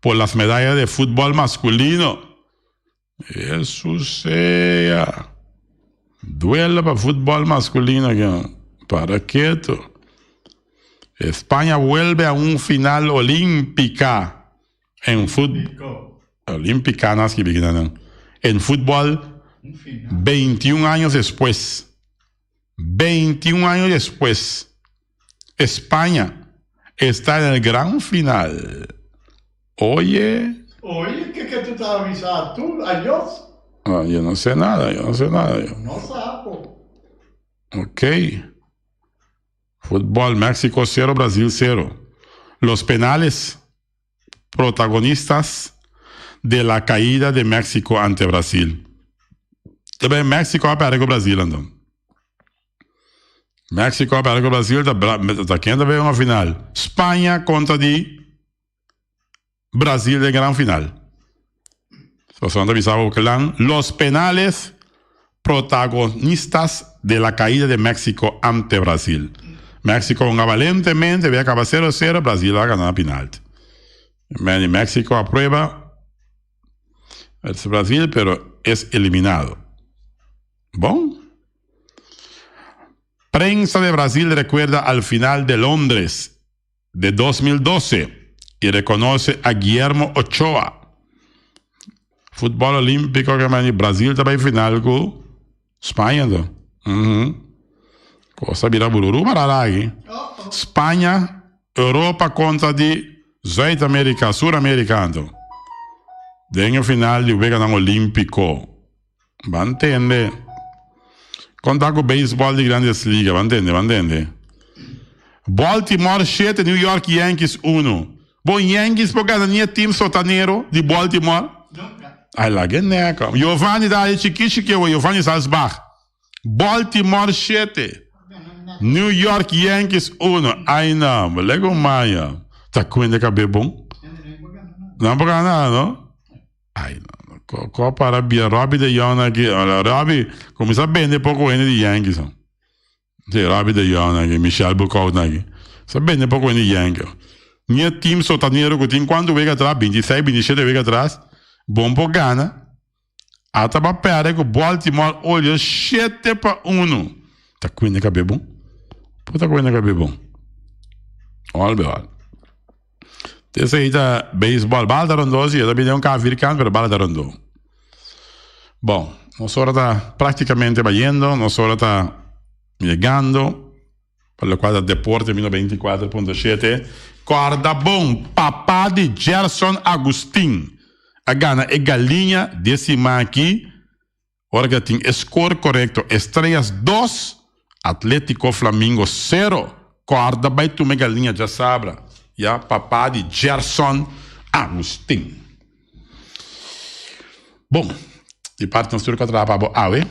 por las medallas de fútbol masculino. Hesus sea. Duelo pa futbol masculino aki. Para keto. España vuelve a un final olímpica en fut olímpica nan skibi aki nan. En futbol 21 años después. 21 años después. España está en el gran final. Oye. Oye, ¿qué, qué tú te avisado tú? Adiós. Ah, yo no sé nada, yo no sé nada. Yo. No sapo. Ok. Fútbol, México 0, Brasil 0. Los penales protagonistas de la caída de México ante Brasil. También México a perde con Brasil, entonces. Mexico a perde cu Brasil ta ta ken ta bay hunga final? Spaña contra di Brasil den gran final. Pasobra nan ta bisa bo kilan los penales protagonistas de la caida de Mexico ante Brasil. Mexico hunga valentemente bay a caba cero cero Brasil a gana na penalti. Mexico aprueba Brasil pero es eliminado. Bon. Prensa de Brasil recuerda al final de Londres de 2012. Y reconoce a Guillermo Ochoa. Futbol Olímpico ke mani Brasil ta bay final ku Spaña to. Mhm. Cosa bira bururu marara aki. Spaña, Europa kontra di Zuid Amerika, Sur Amerika anto. Den e final di Weganan Olímpiko. Ban tende. Konta ku beisbòl di Grandes Liga. Ban tende, ban tende. Baltimore shete, New York Yankees uno. Bon Yankees por gana ni e team sotanero di Baltimore? Ay laga e nek. Giovanni ta haye chiki chiki awe, Giovanni Salzbach. Baltimore shete, New York Yankees uno. Ay no, lega un maya. Ta kuende kabe bon? Nan por gana nada, no? Ay no, no. Ko para bia Robbie de Jong aki. Robbie, kuminsa bende poko hende di Yankees. Sí, Robbie de Jong aki, Michel Boekhout aki. Sa bende poko hende di Yankees. Ni e team sotanero ku tin kuantu wega atras, 26, 27 wega atras, bon por gana. Ata ba perde ku Baltimore Orioles 7-1. Ta kuende kabe bon? Por ta kuende kabe bon? Ol be ol. Esei ta beisbòl. Bala ta rondó si, e ta bini un kaha vierkant, pero bala ta rondó. Bon, nos ora ta práktikamente bayendo, nos ora ta yegando, pa lokual ta Deporte mil 94.7. Kòrda bon, papa di Gerson Agustin a gana e galiña di e siman aki. Ora ku a tin e skor korekto, Estrellas dos, Atletico Flamingo sero. Kòrda bai tuma e galiña djasabra, ya papa di Gerson Agustin. Bon, di parti nos tur ku a traha pa bo awe.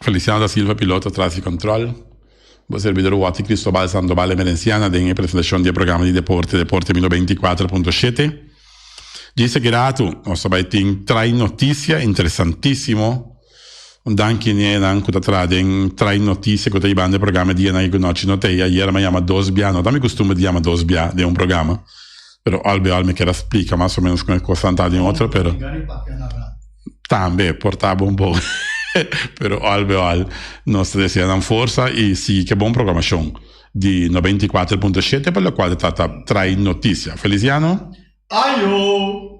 Feliciano da Silva piloto tras di kòntròl. Bo serbidor Watty Cristobal Sandoval Emerenciana den e presentashon di e programa di deporte Deporte Mino 24.7. Djis aki ratu nos ta bai tin trai notisia interesantisimo. Un danki ni enan ku ta traha den trai notisia ku ta yibando e programa dianan aki ku nochi no ta ei. Ayera mi a yama dos bia, no ta mi kustumber di yama dos bia den un programa, pero al be al mi kier a splika mas o menos kon e kosnan ta den otro, pero tambe por ta bon bon. Pero al be al nos ta desea nan forsa i sigui ke bon programashon di 94.7 pa lokual ta trata trai notisia. Feliciano. Ayo!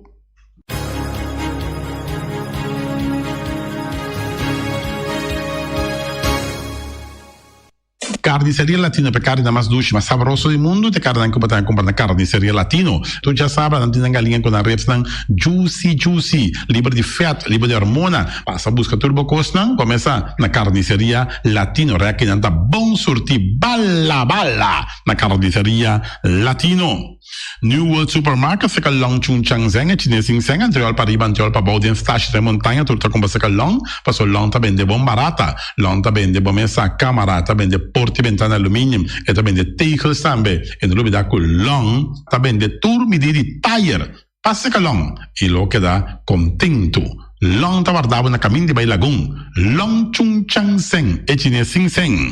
Carniceria Latino pa e carninan mas dushi, mas sabroso di mundu ta e carninan cu bo ta cumpra na Carniceria Latino. Tur djasabra nan tin nan galiña cu nan ribsnan juicy juicy, liber di vet, liber di hormona. Pasa busca tur bo cosnan, comesa na Carniceria Latino. Rekinan ta bon surti bala bala na Carniceria Latino. New World Supermarket seka long chun chang zeng e chines sin seng antriol pa riba antriol pa bou den stash den montaña tur ta kumpra seka long paso long ta bende bon barata long ta bende bo mesa kamara ta bende porti bentana aluminium e ta bende tegels tambe e no lubida ku long ta bende tur midi di tayer pa seka long i lo keda kontentu long ta warda bo na kamin di bai lagun long chun chang seng e chines sin seng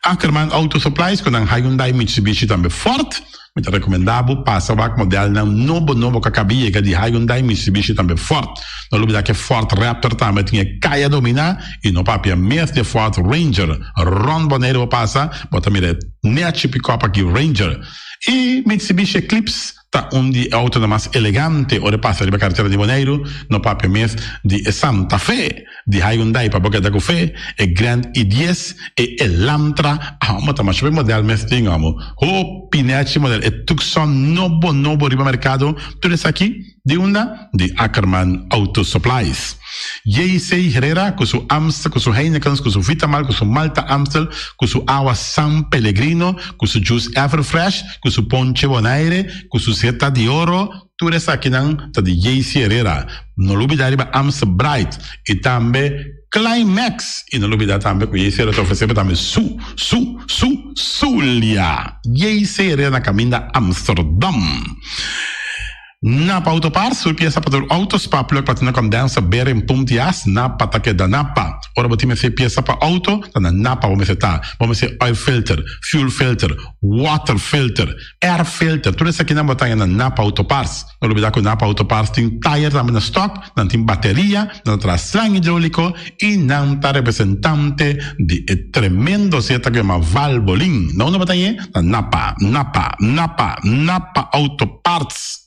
Ackerman Auto Supplies ku nan Hyundai Mitsubishi tambe Ford. Mi ta rekomendá bo pasa wak modelnan nobo nobo ku a kaba yega di Hyundai, Mitsubishi tambe Ford. No lubidá ku e Ford Raptor tambe tin e kaya dominá i no papia mes di e Ford Ranger. Rònt Boneiru bo pasa, bo ta mira e nechi pikòp aki Ranger. E Mitsubishi Eclipse ta un di e outonan mas elegante ora e pasa riba karetera di Boneiru. No papia mes di e Santa Fe. Di Hyundai pa bo keda ku fe, e Grand i dies, e Elantra, amo ta masha be model mes tin amo. Hopi nechi model, e Tucson nobo nobo riba merkado, tur esaki di unda? Di Ackerman Auto Supplies. JC Herrera ku su Amstel, ku su Heinekens, ku su Vitamal, ku su Malta Amstel, ku su awa San Pellegrino, ku su juice Everfresh, ku su ponche Bonaire, ku su Zeta di Oro, Tur esakinan ta di JC Herrera. No lubida riba Amstel Bright y tambe Climax. Y no lubida tambe cu JC Herrera ta ofrece bo tambe su, su, su, Zulia. JC Herrera na caminda Amsterdam. Napa Auto Parts, tur piesa pa tur auto, spark plug, platina condenser, bearing, pump di as, Napa ta keda Napa. Ora bo tin mester piesa pa auto, ta na Napa bo mester ta. Bo mester oil filter, fuel filter, water filter, air filter, tur esakinan bo ta haña na Napa Auto Parts. No lubida ku Napa Auto Parts tin tayer tambe na stock, nan tin bateria, nan ta traha slang hidroliko i nan ta representante di e tremendo zeta ku yama Valvoline. Na unda bo ta hañ'e? Na Napa, Napa, Napa, Napa Auto Parts.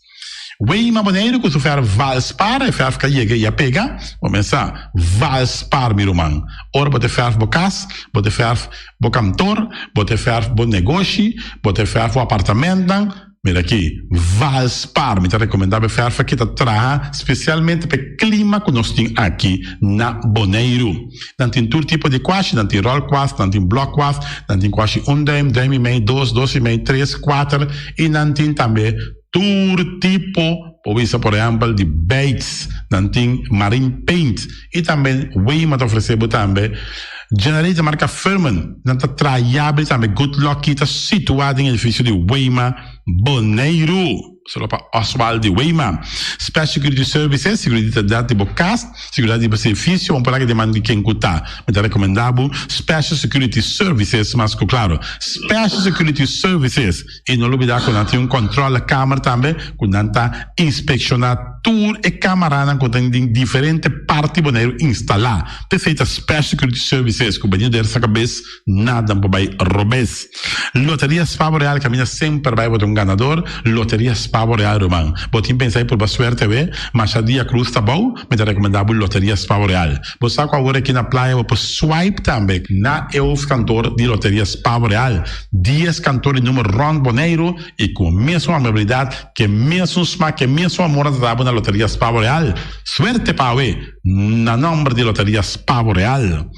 Weima Boneiru ku su fèrf Valspar, e fèrf ka yega i a pega. Bo mester Valspar, mi ruman. Ora bo ta fèrf bo kas, bo ta fèrf bo kantor, bo ta fèrf bo negoshi, bo ta fèrf bo apartamentnan, mira aki, Valspar. Mi ta rekomendá bo e fèrf aki ta traha spesialmente pa e klima ku nos tin aki na Boneiru. Nan tin tur tipo di kwashi, nan tin ròl kwast, nan tin blòk kwast, nan tin kwashi un duim, duim i mei, dos, dos i mei, tres, kuater i nan tin tambe tur tipo, por bisa por ehèmpel di beits, nan tin marine paint i tambe Weima ta ofresé bo tambe generator marka Firman, nan ta traha yabri tambe Good Lucky ta situá den edifisio di Weima Boneiru. Solo pa Oswald di Weima. Special Security Services, seguridat di bo kas, seguridat di bo servisio, un por aki den man di ken ku ta. Mi ta rekomendá bo Special Security Services mas ku klaro. Special Security Services. I no lubidá ku nan tin un kòntròlekamer tambe ku nan ta inspekshoná tur e kamaranan ku tin den diferente parti Boneiru instalá. P'esei ta Special Security Services ku bini der sa kabes nada por bai robes. Loteria Spavo Real kaminda semper bai bo ta un ganador. Loteria Spavo Real ruman. Bo tin pensa di purba suerte awe? Masha dia cruz ta bou, mi ta rekomendá bo Loteria Spavo Real. Bo sa ku awor aki na playa bo por swipe tambe na e hoofdkantoor di Loteria Spavo Real. Dies kantoor di numer rond Boneiru i ku mesun amabilidat, ku e mesun smak, ku e mesun amor nan ta dabo na Loteria Spavo Real. Suerte pa awe na nomber di Loteria Spavo Real.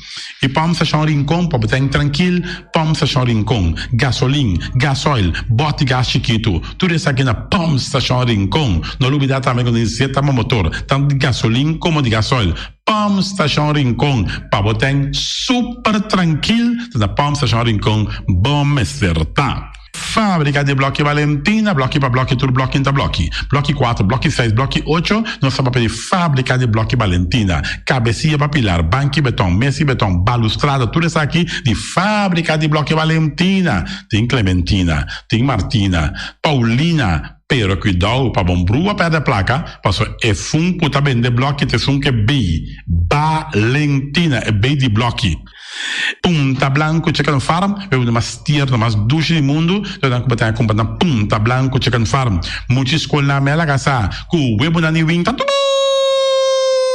I Pump Station Rincon pa bo ta trankil, Pump Station Rincon, gasolin, gasoil, bòt di gas chikitu, tur esaki na Pump Station Rincon. No lubidá tambe ku nos zeta pa motor, tantu di gasolin komo di gasoil. Pump Station Rincon, pa bo ta super trankil, ta na Pump Station Rincon bo mester ta. Fábrika di blòki Valentina, blòki pa blòki, tur blòki ta blòki. Blòki kuater, blòki seis, blòki ocho, nos ta papia di fábrika di blòki Valentina. Kabesia pa pilar, banki beton, mesi beton, balustrada, tur esaki di fábrika di blòki Valentina. Tin Clementina, tin Martina, Paulina, pero kuidou pa bon brua pèrdè plaka, pasobra e fun ku ta bende blòki ta esun ku e bei Valentina, e bei di blòki. Punta Blanco Chicken Farm, e uno mas tierno, mas dushi di mundu, lo nan ku bo ta kumpra na Punta Blanco Chicken Farm. Mucha skolnan me a laga sa ku webunan di win ta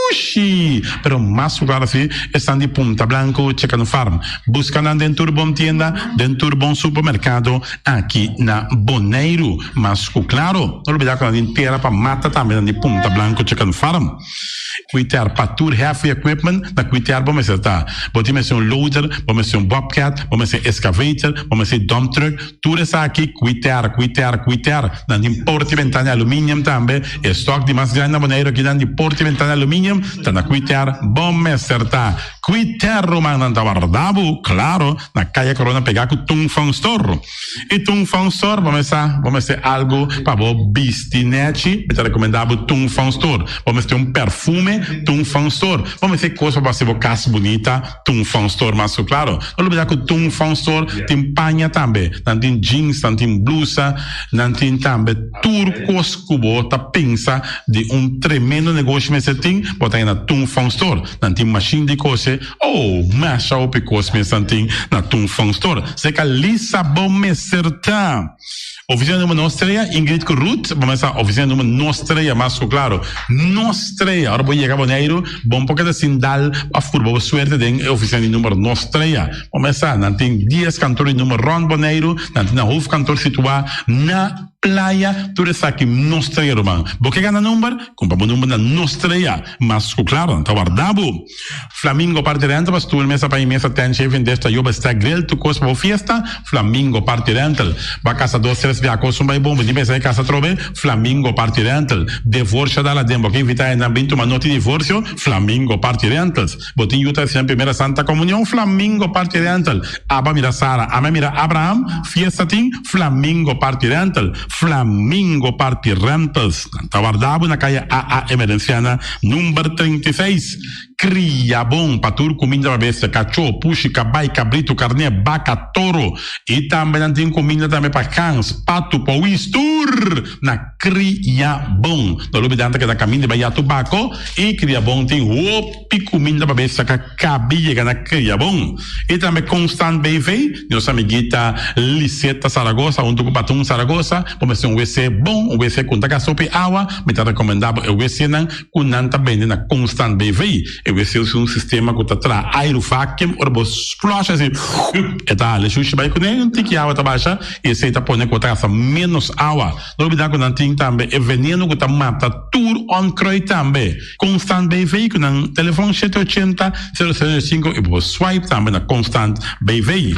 dushi, pero mas ku klaro si esnan di Punta Blanco Chicken Farm. Buska nan den tur bon tienda, den tur bon supermerkado aki na Boneiru. Mas ku klaro, no lubida ku nan tin tera pa mata tambe nan di Punta Blanco Chicken Farm. Kuiter pa tur heavy equipment na kuiter bo mester ta. Bo tin mester un loader, bo mester un bobcat, bo mester excavator, bo mester dump truck, tur esaki kuiter, kuiter, kuiter. Nan tin porta y ventana aluminium tambe. E stock di mas grandi na Boneiru aki nan di porta y ventana aluminium ta na kuiter bo mester ta. Kuiter ruman nan ta warda bo, claro, na Kaya Corona pega ku Tung Fong Store. I Tung Fong Store bo mester bo mester algu pa bo bisti nechi, mi ta rekomendá bo Tung Fong Store. Bo mester un perfume, Tung Fong Store. Bo mester kos pa bo hasi bo kas bunita, Tung Fong Store mas ku klaro. No lubidá ku Tung Fong Store tin paña tambe. Nan tin jeans, nan tin blusa, nan tin tambe tur kos ku bo ta pensa di un tremendo negoshi mester tin, bo ta haña na Tung Fong Store. Nan tin mashin di kose. Oh, masha hopi kos mes nan tin na Tung Fong Store. Seka Lisa bo mester ta. Oficina numero nos trea, Ingrid ku Ruth, bo mester ta oficina numero nos trea, mas ku klaro. Nos trea. Ora bo yega Boneiru, bo no por keda sin dal of purba bo suerte den e oficina di numero nos trea. Bo mester sa, nan tin dies kantor di numero rond Boneiru, nan tin nan hoofdkantoor situa na Playa, tur esaki nos trea ruman. Bo ke gana number? Kumpra bo number na nos trea. Mas ku klaro, nan ta warda bo. Flamingo Party Rental pa stoel, mesa pa mesa, tent, chef, desta, yoba, stack, grill, tur kos pa bo fiesta, Flamingo Party Rental. Bo a kasa dos, tres bia kos un bai bon, bo tin pensa di kasa atrobe, Flamingo Party Rental. Devorsio dal aden, bo ke invita hendenan bin tuma noti divorsio, Flamingo Party Rentals. Bo tin yu ta hasi nan primera Santa Comunion, Flamingo Party Rental. Aba mira Sara, ami a mira Abraham, fiesta tin, Flamingo Party Rental. Flamingo Party Rentals. Nan ta warda bo na Kaya AA Emerenciana number 36. Kria bon pa tur kuminda pa bestia, kachó, pushi, kabai, kabritu, karné, baka, toro. I tambe nan tin kuminda tambe pa gans, patu, powis, tur na Kria Bon. No lubida nan ta keda kaminda bai Yatu Bako i Kria Bon tin hopi kuminda pa bestia ka kabi yega na Kria Bon. I tambe Constant BV, nos amiguita Liseta Saragoza huntu ku Patun Saragoza, bo mester un wc bon, un wc ku no ta gasta hopi awa, mi ta rekomendá bo e wcnan ku nan ta bende na Constant BV. E wc usa un sistema ku ta traha airu vacuum, ora bo flush asi e ta hala e shushi bai kuné, un tiki awa ta basha i esei ta pone ku bo ta gasta ménos awa. No olbida ku nan tin tambe e veneno ku ta mata tur onkruid tambe. Constant BV ku nan telefon shete ochenta, sero sero sinku i bo por swipe tambe na Constant BV.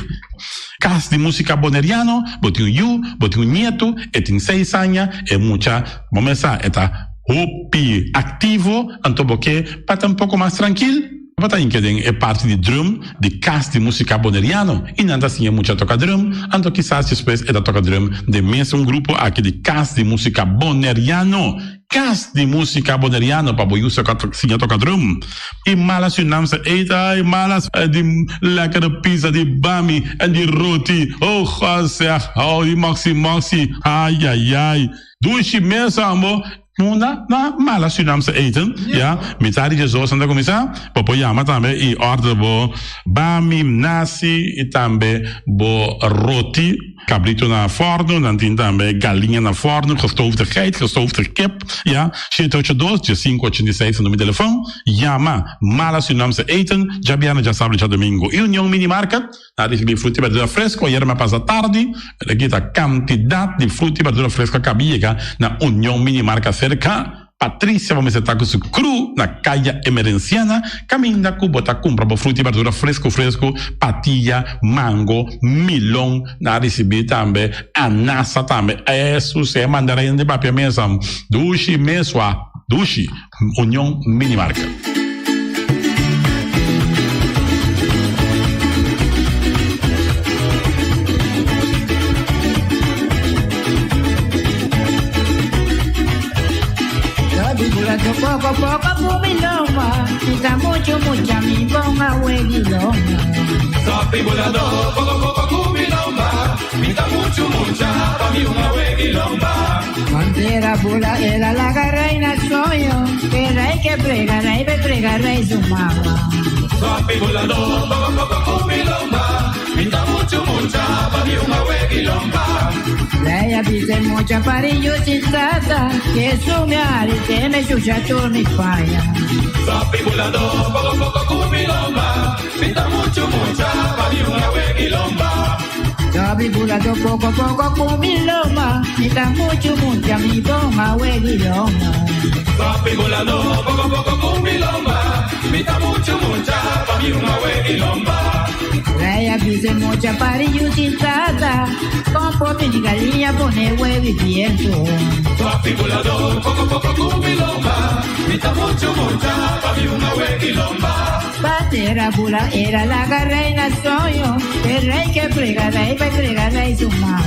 Kas di Musika Boneriano, bo tin un yu, bo tin un nietu, e tin seis aña, e mucha bo mes sa e ta hopi aktivo, anto bo ke pa ta un poko mas trankil, bo ta hinka den e parti di drum di Kas di Musika Boneriano i nan ta siña mucha toka drum, anto kisas despues e ta toka drum den mesun grupo aki di Kas di Musika Boneriano. Kas di Musika Boneriano pa bo yu siña toka drum. I mala Surinaamse eten, ai mala di lekkere pizza, di bami en di roti, oh God zeg, oh di moxi moxi, ai ai ai. Dushi mes ambo. Munda na mala Surinaamse eten, ya. Mitad di djesdos nan ta kuminsá. Bo por yama tambe i order bo bami, nasi i tambe bo roti. Kabrito na fòrnu, nan tin tambe galiña na fòrnu, gestoofde geit, gestoofde kip, ya. Shete ocho dos, diesinku ochenta i seis ta number di telefòn. Yama Mala Surinaamse Eten, djabièrnè, djasabra i djadumingu. I Union Mini Market. Na ricibi fruta y berdura fresco ayer me pasa tardi, pero aki ta cantidad di fruta y berdura fresco a caba yega na Union Mini Marca cerca Patricia bo mester ta cu su crew na Caya Emerenciana caminda cu bo ta cumpra bo fruta y berdura fresco fresco, patilla, mango, milon, na ricibi tambe anasa tambe, Jesus e mandarina di papia mesa dushi mesua dushi. Union Mini Market. Poco poco cumiloma, quita mucho mucha mi ponga hueguiloma. Sapi volador, poco poco cumiloma, Mita mucho mucha pa mi una hueguilomba. Bandera bula era la reina soy yo, que rey que prega, rey que prega, rey su mamá. Sapi volador, poco poco cumilomba, Mita mucho mucha pa mi una hueguilomba. Leia dice mucha parillo sin tata, que su me arite me chucha tu mi falla. Sapi volador, poco poco cumilomba, Mita mucho mucha pa mi una hueguilomba. Sabi bulado poco poco cumiloma, mita mucho mucha mi bonga hueguiloma. Sapi volador, poco poco cumilomba, Mita mucho mucha pa mi una hueguilomba. Leia dice mucha parillo sin tata, con popi ni gallina pone huevo y viento. Sapi volador, poco poco cumilomba, Mita mucho mucha pa mi una hueguilomba. Bandera bula era la reina soy yo, el rey que prega, rey que prega, rey su mamá.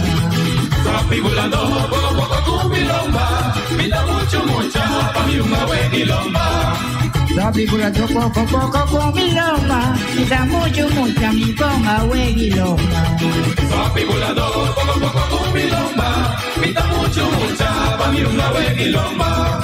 Sapi volador, poco poco cumilomba, Mita mucho mucha pa mi una hueguilomba. Sabi bulado poco poco cumiloma, mita mucho mucha mi ponga hueguiloma. Sapi volador, poco poco cumilomba, Mita mucho mucha pa mi una hueguilomba.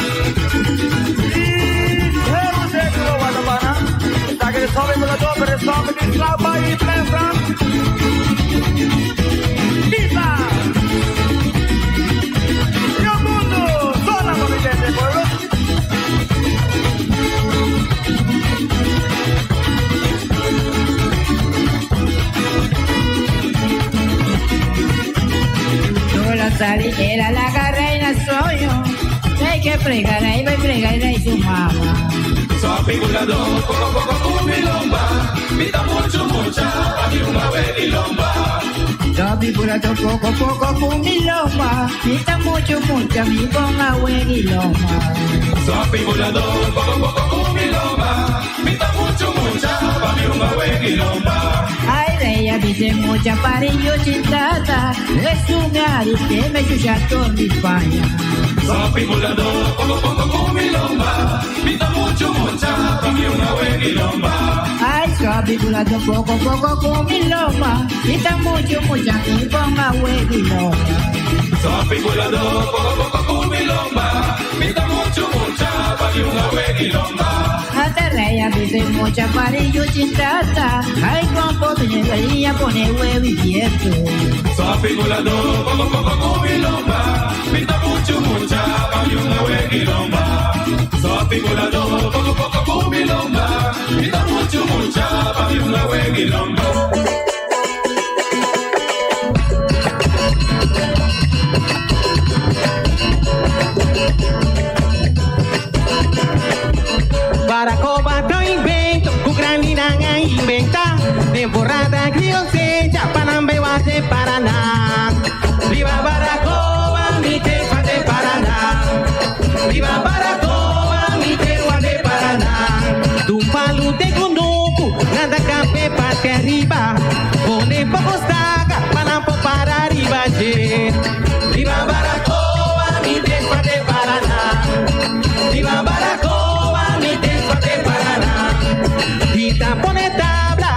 Solo sali era la reina soy yo, rey que prega, rey que prega, rey su mamá. Sapi volador, poco poco cumilomba, Mita mucho mucha pa mi una hueguilomba. Sabi bulado poco poco cumiloma, mita mucho mucha mi ponga hueguiloma. Sapi volador, poco poco cumilomba, Mita mucho mucha pa mi una hueguilomba. Ay, reya dice bise mucha pari yu sin tata. Esun mi a te me shusha tur mi paña. Sopi buladó, poco poco ku mi lomba. Mi ta muchu mucha, pa mi un aweg'i lomba. Ay, sopi buladó, poco poco ku mi lomba. Mi ta muchu mucha, mi pon aweg'i lomba. Sopi buladó, poco poco ku mi lomba. Mi ta muchu mucha, pa mi un aweg'i lomba. Ata rei a bise mucha pari yu sin tata. Ay, con poco galiña pone huevo y quieto. Sopi buladó, poco poco ku mi lomba. Mi ta muchu mucha, pa mi un aweg'i lomba. Sopi buladó, poco poco ku mi lomba. Mi ta muchu mucha, pa mi un aweg'i lomba. Baracoba ta un invento ku grandinan a inventá. Temporada griosecha pa nan bai wak Paraná. Viva Baracoba, mi tierra de Paraná. Viva Baracoba, mi tierra de Paraná. Dun palu te kunuku, nada campe parte arriba. Pone poco staca, pa nan por para riba dje. Viva Baracoba, mi tierra de Paraná. Viva Baracoba, mi tierra de Paraná. Tinta pone tabla,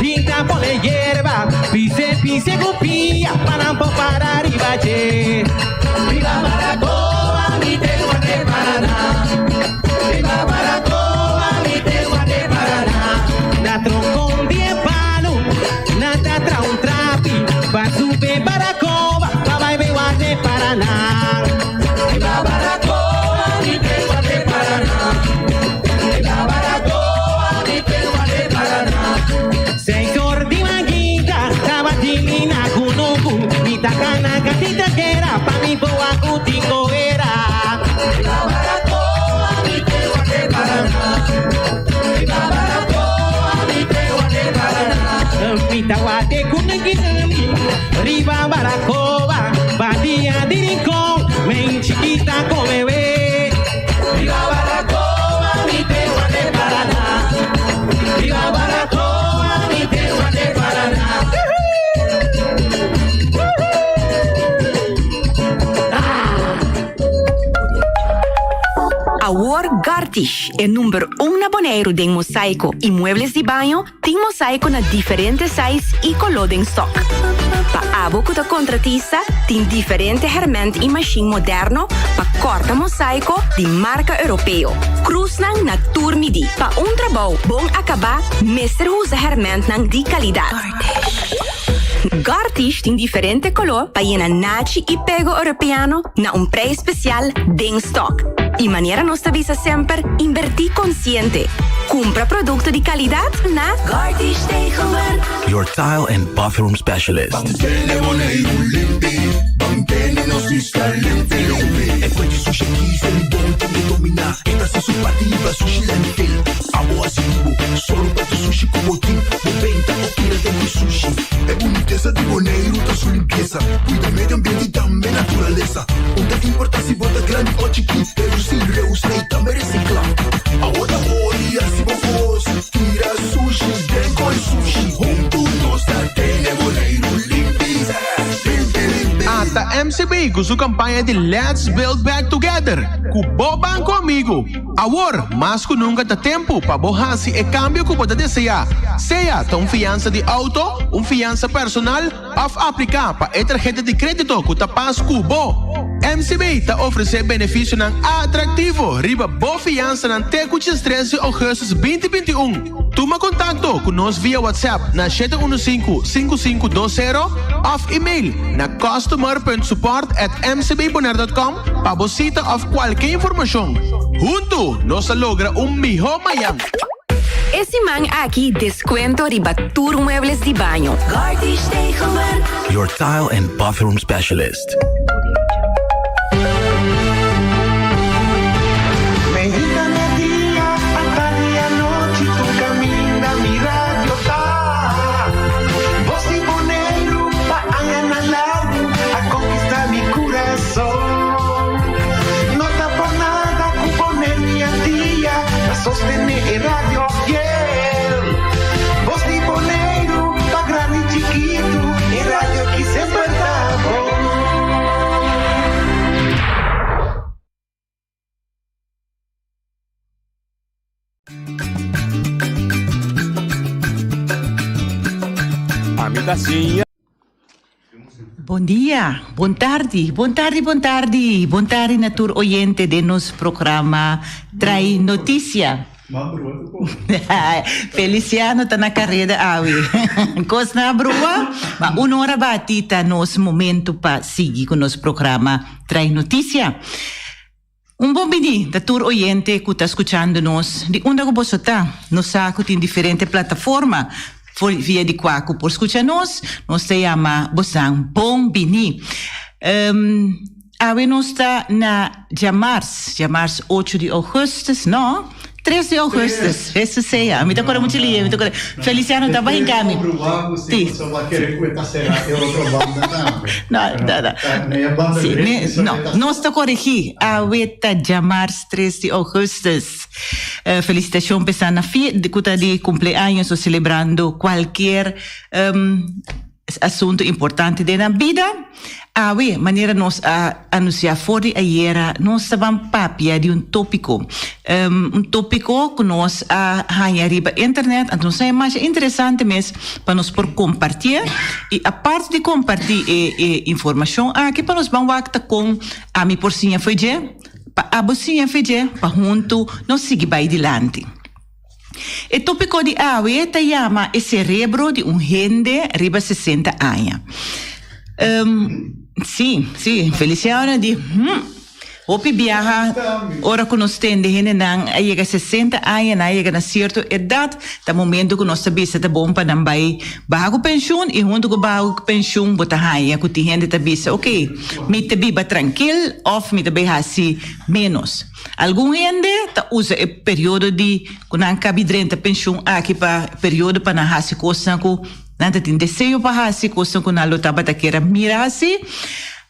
tinta pone hierba, pise pise cupia, pa nan por para riba dje. Viva Baracoba, mi tierra de Paraná. Viva Baracoba, mi tierra de Paraná. Na troncon di palu, na tra un trapi, pa sube Baracoba, pa bai be de Paraná. Viva Baracoba, mi tierra de Paraná. Viva Baracoba, mi tierra de Paraná. Seis or di mainta, tabatin mi na kunuku, mi ta kana gatita kera, pa mi boa kutiko era. Viva Baracoba, mi tierra de Paraná. Viva Baracoba, mi tierra de Paraná. Mi tawate kunaginami, riba Baracoba, Badia di Rincón, men chiquita come ve. Viva Baracoba, mi tierra de Paraná. Viva Baracoba, mi tierra de Paraná. Awor Gartish, e number 1 na Boneiru den mosaico y muebles di baño, tin mosaico na diferente size y color den stock. Pa abo cu ta contratista, tin diferente herment y machine moderno pa corta mosaico di marca europeo. Cruznan na tur midi. Pa un trabou bon acaba, mester usa hermentnan di calidad. Gartish tin diferente color pa yena nachi y pego europeano na un prijs special den stock. Y manera nos ta bisa semper, inverti consciente. Cumpra producto di calidad na Gartish Tegelwerk. Your tile and bathroom specialist. Mantene Boneiru limpi, mantene nos isla limpi, limpi. E fuente sushi kies bon te domina. Esta se su pativa sushi lentil. Abo asitivo, solo pa tu sushi como team. Bo venta o tira de mi sushi. E bunitesa di Boneiru ta su limpiesa. Cuida medio ambiente y tambe naturalesa. No ta importa si bo ta grandi o chiki. Reduci, reusa y tambe recicla. Awor hori, así bo tira sushi, den coi sushi. Hunto nos ta tene Boneiru limpi. Limpi, limpi. Ata MCB cu su campaña di Let's Build Back Together, cu bo banco amigo. Awor, mas cu nunca ta tempo pa bo hasi e cambio cu bo ta desea. Sea ta un fianza di auto, un fianza personal, of aplica pa e tarheta di credito cu ta pas cu bo. MCB ta ofrece beneficionan atractivo riba bo fianzanan te cu 13 di augustus 2021. Tuma contacto cu nos via WhatsApp na 715-5520 of email na customer.support@mcbbonaire.com pa bo cita of cualkier informacion. Hunto, nos ta logra un miho mañan. E siman aki descuento riba tur muebles di baño. Gartish Tegelwerk. Your tile and bathroom specialist. Mainta merdia, atardi anochi, tur caminda mi radio ta. Bos di Boneiru, pa añanan largo, a conquista mi curason. No ta por nada cu Boneiru y Antia, pa sostene e radio fiel. Bos di Boneiru, pa grandi y chikito. Ami ta siña. Bon dia, bon tardi, bon tardi, bon tardi, bon tardi na tur oyente den nos programa Trae Noticia. Feliciano ta na careda awe. Cos na brua, ma un ora bati ta nos momento pa sigui cu nos programa Trae Noticia. Un bon bini ta tur oyente cu ta scuchando nos di unda cu boso ta. Nos sa cu tin diferente plataforma for via di cua cu por scucha nos. Nos ta yama bosan bon bini. Awe nos ta na djamars, djamars ocho di augustus, no, tres di augustus, eso sea, mi ta acorda mucho lie, mi ta acorda, Feliciano ta bahin cami. Si. No, no, no. Si, mi, no, nos ta coregi, awe ta djamars tres di augustus. Felicitacion p'esnan na fie, cu ta di cumpleaños o celebrando cualkier Asunto importante den nan bida. Awe, manera nos a anuncia for di ayera, nos ta ban papia di un topico. Un topico cu nos a haña riba internet, anto nos haña masha interesante mes pa nos por compartié. Y aparte di comparti e e informacion aki, pa nos ban wak ta con ami por siña fo'i dje, pa abo siña fo'i dje, pa hunto nos sigui bai dilanti. E tópiko di awe ta yama e serebro di un hende riba 60 aña. Sí, sí, Feliciano di, hm, hopi biaha ora ku nos tende hendenan a yega 60 aña, nan a yega na sierto edat, ta momento ku nos ta bisa ta bon pa nan bai baha ku penshun i huntu ku baha ku penshun bo ta haña ku tin hende ta bisa, ok, mi ta biba trankil òf mi ta bai hasi ménos. Algun hende ta usa e periodo di ku nan kabi drenta penshun aki pa periodo pa nan hasi kosnan ku nan ta tin deseo pa hasi, kosnan ku nan lo tabata kier a mira hasi.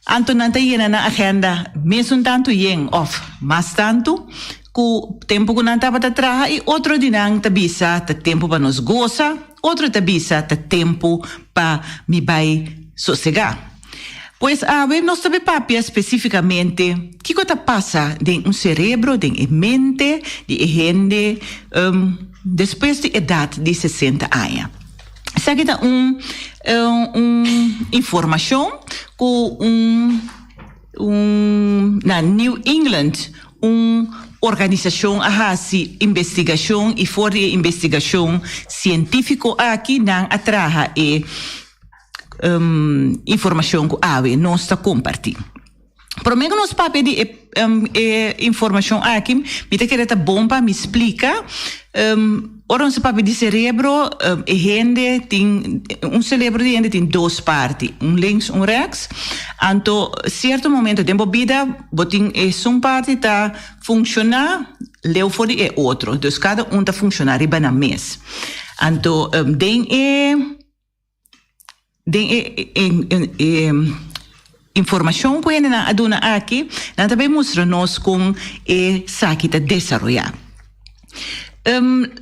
Anto nan ta yena nan agenda mesun tantu yen òf mas tantu ku tempu ku nan tabata traha i otro di nan ta bisa ta tempu pa nos gosa, otro ta bisa ta tempu pa mi bai sosegá. Pues awe nos ta be papia spesífikamente kiko ta pasa den un serebro, den e mente di e hende despues di edat di 60 aña. Esaki ta un un informashon ku un un na New England un organisashon a hasi investigashon i for di e investigashon sientífiko aki nan a traha e informacion cu awe nos ta comparti. Prome cu nos papia di e e informacion aki, mi ta kere ta bon pa mi splica, ora nos ta papia di cerebro, e hende tin, un celebro di hende tin dos parti, un links, un rechts. Anto cierto momento den bo bida bo tin esun parti ta funciona leu for di e otro, dus cada un ta funciona riba nan mes. Anto den e. Den e informashon ku hendenan a duna aki, nan ta bay mustra nos kon e saki ta desaroyá.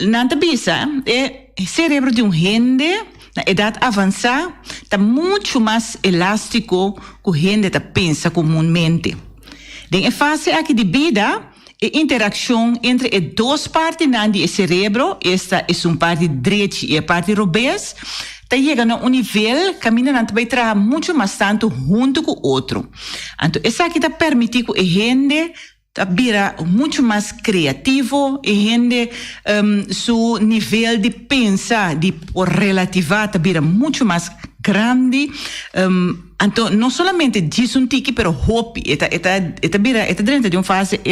Nan ta bisa e serebro di un hende na edat avansá ta muchu mas elástiko ku hende ta pensa komunmente. Den e fase aki di bida, E interakshon entre e dos partinan di e serebro, esta esun parti drechi i e parti robes, ta yega na un nivel kaminda nan ta bai traha muchu mas tantu huntu ku otro. Anto esaki ta permití ku e hende ta bira muchu mas kreativo, e hende su nivel di pensa, di por relativá ta bira muchu mas grandi. Anto no solamente djis un tiki pero hopi e ta e ta e ta bira e ta drenta den un fase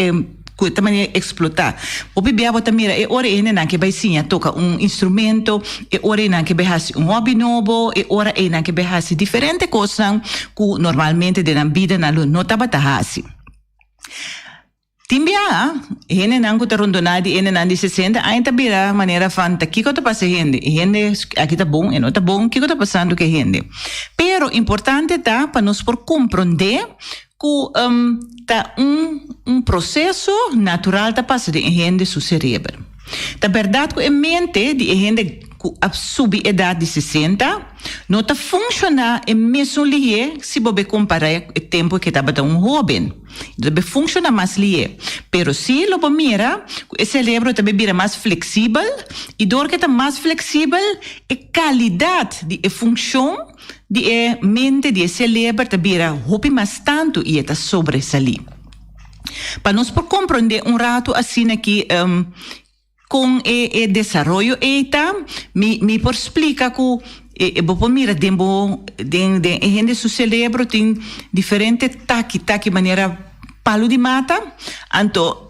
ku e ta manera eksplotá. Hopi bia bo ta mira e ora e hendenan ke bai siña toka un instrumento, e ora einan ke bai hasi un hòbi nobo, e ora einan ke bai hasi diferente kosnan ku normalmente den nan bida nan lo no tabata hasi. Tin biaha, hendenan ku ta rondoná di hendenan di sesenta aña ta bira manera van ta kiko ta pasa e hende? E hende aki ta bon, e no ta bon, kiko ta pasando ku e hende? Pero importante ta pa nos por komprondé ku ta un un proseso natural ta pasa den e hende su serebro. Ta bèrdat ku e mente di e hende. ku a subi edat di 60 no ta funshoná e mesun lihé si bo be kompará e tempu ke tabata un hóben. E ta be funshoná mas lihé. Pero sí lo bo mira ku e selebro ta be bira mas fleksibel i dor ku e ta mas fleksibel e kalidat di e funshon di e mente di e seleber ta bira hopi mas tantu i e ta sobresalí. Pa nos por komprondé un ratu asina ki Kon e e desaroyo ei ta? Mi mi por splika ku e bo por mira den bo den den e hende su selebro tin diferente taki taki manera palu di mata anto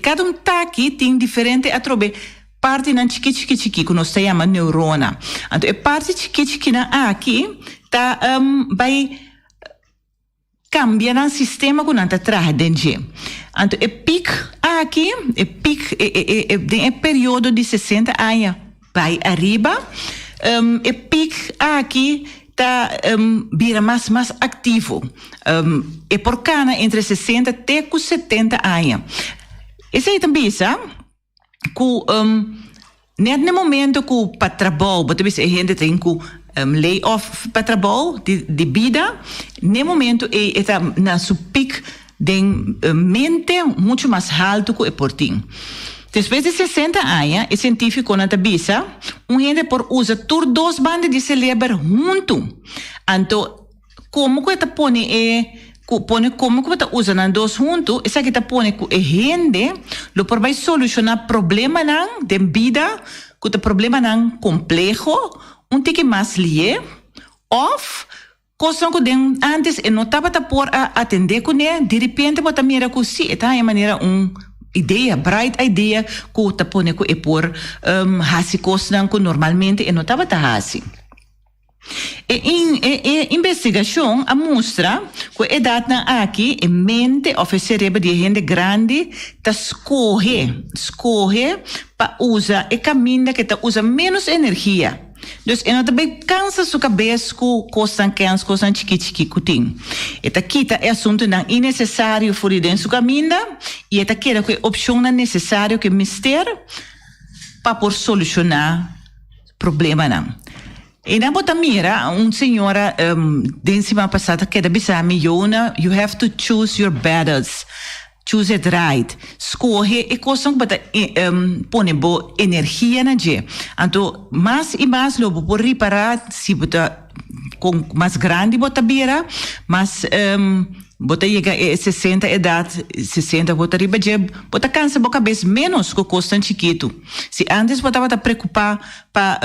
kada un taki tin diferente atrobe partinan chiki chiki chiki ku nos ta yama neurona anto e parti chiki chikinan aki ta bai Kambia nan sistema ku nan ta traha den dje. Anto e pik aki, e pik e e e den e periodo di 60 aña bai ariba, e pik aki ta bira mas mas aktivo. E por kana entre 60 te ku 70 aña. Esei ta bisa ku net na e momento ku pa trabou bo ta bisa e hende tin ku lay off pa trabou di di bida na e momento ei e ta na su pik den mente muchu mas haltu ku e por tin. Despues di 60 aña e sientifikonan ta bisa un hende por usa tur dos banda di seleber huntu anto Komo ku e ta pone e ku pone komo ku bo ta usa nan dos huntu, esaki ta pone ku e hende lo por bai solushoná problemanan den bida ku ta problemanan kompleho un tiki mas lié òf kosnan ku den ántes e no tabata por a atendé kuné, diripente bo ta mira ku sí e ta haña manera un idea, bright idea ku ta pone ku e por hasi kosnan ku normalmente e no tabata hasi. E e investigashon a mustra ku e edatnan aki e mente òf e serebro di e hende grandi ta skohe, skohe pa usa e kaminda ku e ta usa ménos energia. Dus e no ta bai kansa su kabes ku kosnan kèns, kosnan chikí chikí ku tin. E ta kita e asuntunan innesesario for di den su kaminda i e ta keda ku e opshonnan nesesario ku e mester pa por solushoná Problemanan. E nan bo ta mira un señora den siman pasá ta keda bisa mi, Jona, you have to choose your battles, choose it right. Skohe e kosnan ku bo ta pone bo energia na dje. Anto mas i mas lo bo por ripará si bo ta kon mas grandi bo ta bira, mas Bo ta yega e 60 edat, 60 bo ta riba dje, bo ta kansa bo kabes ménos ku kosnan chikitu. Si ántes bo tabata preokupá pa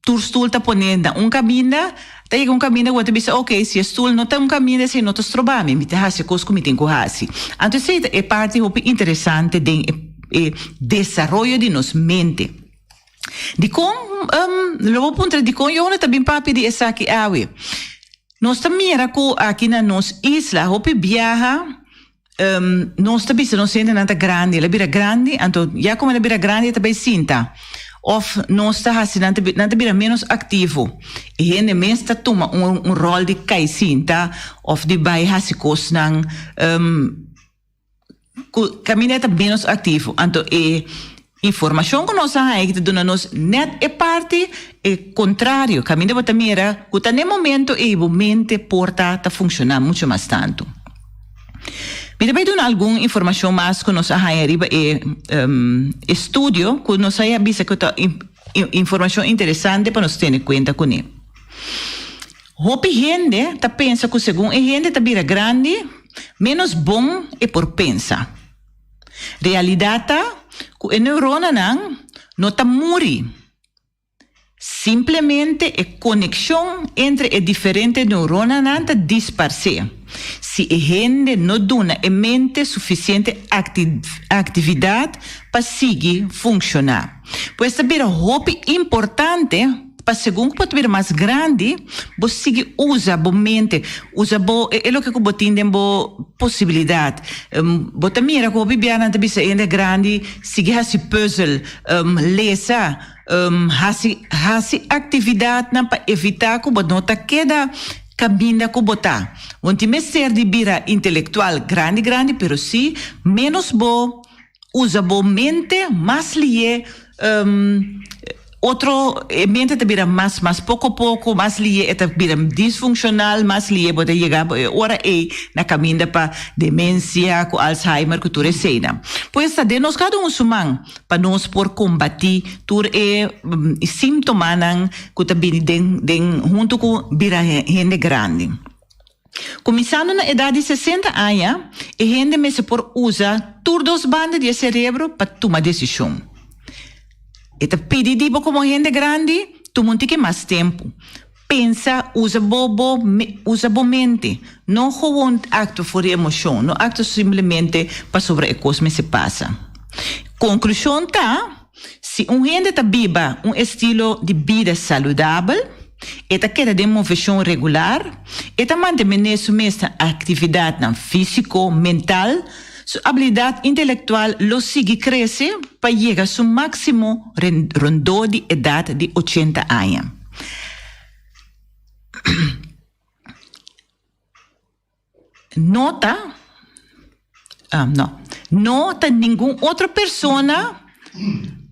tur stul ta poné na un kaminda, ta yega un kaminda ku bo ta bisa, oke, si e stul no ta un kaminda esei no ta stroba mi, mi ta hasi e kos ku mi tin ku hasi. Anto esei ta e parti hopi interesante den e desaroyo di nos mente. Dikon, lo bo puntra dikon Yona ta bin papia di esaki awe? Nos ta mira ku aki na nos isla hopi biaha nos ta bisa nos hendenan ta grandi, el a bira grandi, anto ya komo el a bira grandi e ta bai sinta òf nos ta hasi nan nan ta bira ménos aktivo. E hende mes ta tuma un un ròl di kai sinta òf di bai hasi kosnan. Ku kaminda e ta ménos aktivo. Anto e informashon ku nos a haña aki ta duna nos nèt e parti e kontrario, kaminda bo ta mira ku ta n'e momento ei bo mente por ta ta funshoná muchu mas tantu. Mi ta bai duna algun informashon mas ku nos a haña riba e estudio ku nos a bisa ku ta informashon interesante pa nos tene kuenta kuné. Hopi hende ta pensa ku segun e hende ta bira grandi, ménos bon e por pensa. Realidat ta ku e neuronanan no ta muri. Simplemente e konekshon entre e diferente neuronanan ta disparsé si e hende no duna e mente sufisiente aktividat pa sigui funshoná. Pues ta bira hopi importante Pa segun ku bo ta bira mas grandi, bo sigui usa bo mente, usa bo e loke ku bo tin den bo posibilidat. Bo ta mira ku hopi biaha nan ta bisa hende grandi sigui hasi pùzel, lesa, hasi hasi aktividatnan pa evitá ku bo no ta keda kaminda ku bo ta. Bo no tin mester di bira intelektual grandi grandi, pero si ménos bo usa bo mente mas lié. Otro, e mente ta bira mas mas poko poko, mas lihe e ta bira disfunshonal, mas lihe bo ta yega bo e ora ei na kaminda pa demensia ku Alzheimer ku tur eseinan. Pues ta den nos kada un su man pa nos por kombatí tur e símtomanan ku ta bini den den huntu ku bira hende grandi. Kuminsando na edat di 60 aña, e hende mester por usa tur dos banda di e serebro pa tuma desishon. E ta pidi di bo komo hende grandi tuma un tiki mas tempu. Pensa, usa bo bo usa bo mente. No gewoon aktua for di emoshon, no aktua simplemente pasobra e kos mester pasa. Konklushon ta, si un hende ta biba un estilo di bida saludabel, e ta keda den moveshon regular, e ta mantemené su mes na aktividatnan físiko, mental, su abilidat intelektual lo sigui krese pa yega su máksimo rondó di edat di 80 aña. No ta, no, no ta ningun otro persona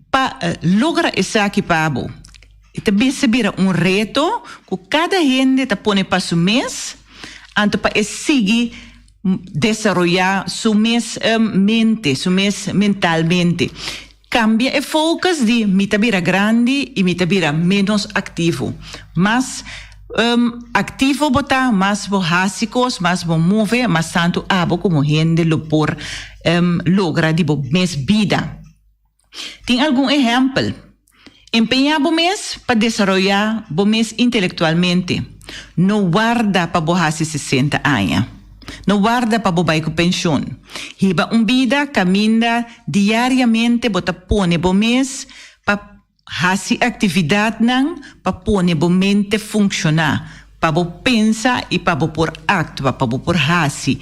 pa logra esaki pa bo. E ta bisa bira un reto ku kada hende ta pone pa su mes, anto pa e sigui desaroyá su mes mente, su mes mentalmente. Kambia e focus di mi ta bira grandi i mi ta bira ménos aktivo. Mas aktivo bo ta, mas bo hasi kos, mas bo move, mas tantu abo komo hende lo por logra di bo mes bida. Tin algun ehèmpel. Empeñá bo mes pa desaroyá bo mes intelektualmente. No warda pa bo hasi 60 aña. No warda pa bo bai ku penshun. Hiba un bida kaminda diariamente bo ta pone bo mes pa hasi aktividatnan pa pone bo mente funkshoná, pa bo pensa i pa bo por aktua, pa bo por hasi.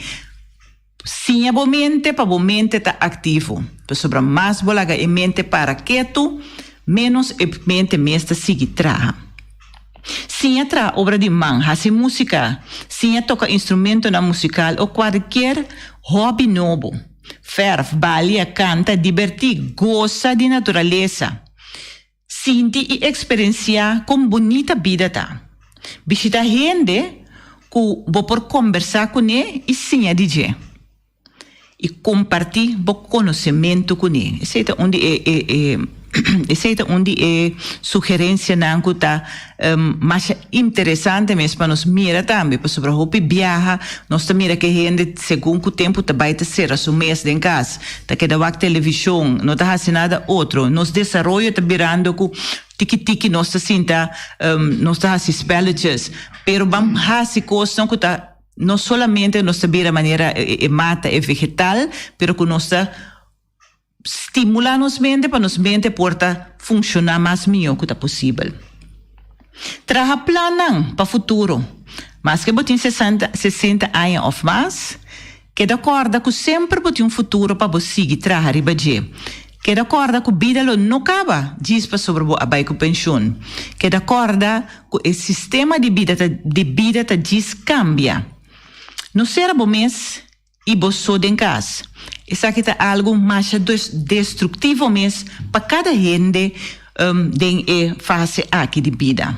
Siña bo mente pa bo mente ta aktivo, pasobra mas bo laga e mente para ketu, ménos e mente mes ta sigui traha. Siña traha obra di man, hasi músika, siña toka instrumentonan musikal o kualkier hòbi nobo. Fèrf, balia, kanta, dibertí, gosa di naturalesa. Sinti i eksperensiá kon bunita bida ta. Bishitá hende ku bo por kombersá kuné i siña di dje. I kompartí bo konosementu kuné. Esei ta un di e e e esei ta un di e sugerensianan ku ta masha interesante mes pa nos mira tambe, pasobra hopi biaha nos ta mira ke hende segun ku tempu ta bai ta sera su mes den kas, ta keda wak televishon, no ta hasi nada otro. Nos desaroyo ta birando ku tiki tiki nos ta sinta nos ta hasi spelletjes, pero ban hasi kosnan ku ta no solamente nos ta bira manera e mata, e vegetal, pero ku nos ta Stimulá nos mente pa nos mente por ta funshoná mas mihó ku ta posibel. Traha plannan pa futuro. Maske bo tin sesenta, 60 aña òf mas, keda kòrda ku semper bo tin un futuro pa bo sigui traha riba dje. Keda kòrda ku bida lo no kaba djis pasobra bo a bai ku penshun. Keda kòrda ku e sistema di bida ta di bida ta djis kambia. No sera bo mes i bo so den kas. Esaki ta algu masha destruktivo mes pa kada hende den e fase aki di bida.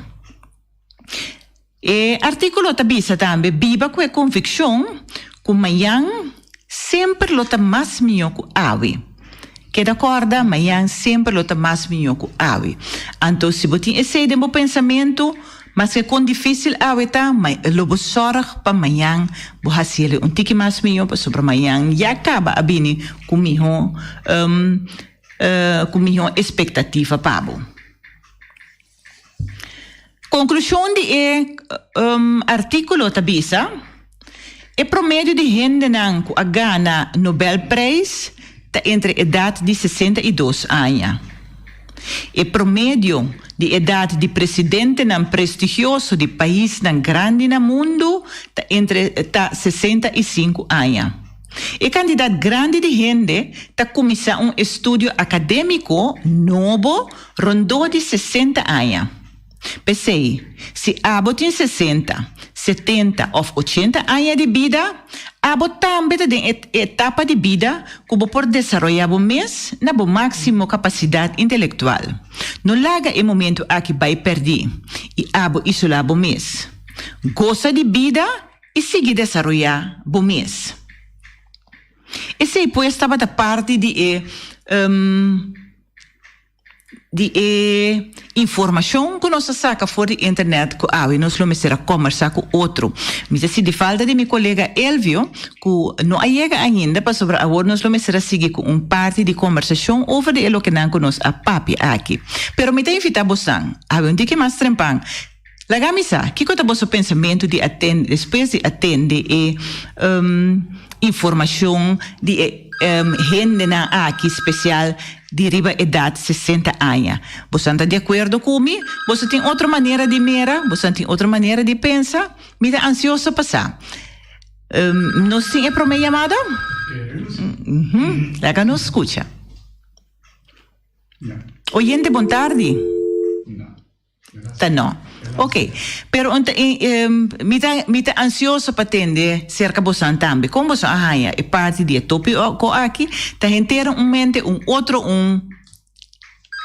E artíkulo ta bisa tambe, Biba ku e konvikshon ku mañan semper lo ta mas mihó ku awe. Keda kòrda, mañan semper lo ta mas mihó ku awe. Anto si bo tin esei den bo pensamentu, maske kon difísil awe ta, lo bo sòrg pa mañan bo hasiel un tiki mas mihó, pasobra mañan ya kaba a bini ku mihó ku mihó espektativa pa bo. Konklushon di e artíkulo ta bisa, E promedio di hendenan ku a gana Nobelprijs ta entre edat di 62 aña. E promedio di edat di presidentenan prestigioso di paisnan grandi na mundu ta entre ta 65 aña. E kantidat grandi di hende ta kuminsá un estudio akadémiko nobo rondó di 60 aña. P'esei, si abo tin 60, 70 òf 80 aña di bida, Abo tambe ta den etapa di bida ku bo por desaroyá bo mes na bo máksimo kapasidat intelektual. No laga e momentu aki bai pèrdí i abo isolá bo mes. Gosa di bida i sigui desaroyá bo mes. Esei pues tabata parti di e di e informashon ku nos a saka for di internet ku awe nos lo mester a kòmbersá ku otro. Mi ta sinti falta di mi kolega Elvio ku no a yega ainda pasobra awor nos lo mester a sigui ku un parti di kòmbersashon over di e lokenan ku nos a papia aki. Pero mi ta invitá bosan awe un tiki mas trempan. Laga mi sa, kiko ta boso pensamentu di atende despues di atende e informashon di e hendenan aki spesial di riba edat 60 aña? Bosan ta di akuerdo ku mi? Boso tin otro manera di mira? Bosan tin otro manera di pensa? Mi ta ansioso pa sa. Nos tin e promé yamada? Laga nos skucha. Oyente, bon tardi. Ta no. Ok. Pero un ta, mi ta, mi ta ansioso pa tende serka bosan tambe. Kon boso a haña e parti di e topiko aki? Ta henter un mente un otro un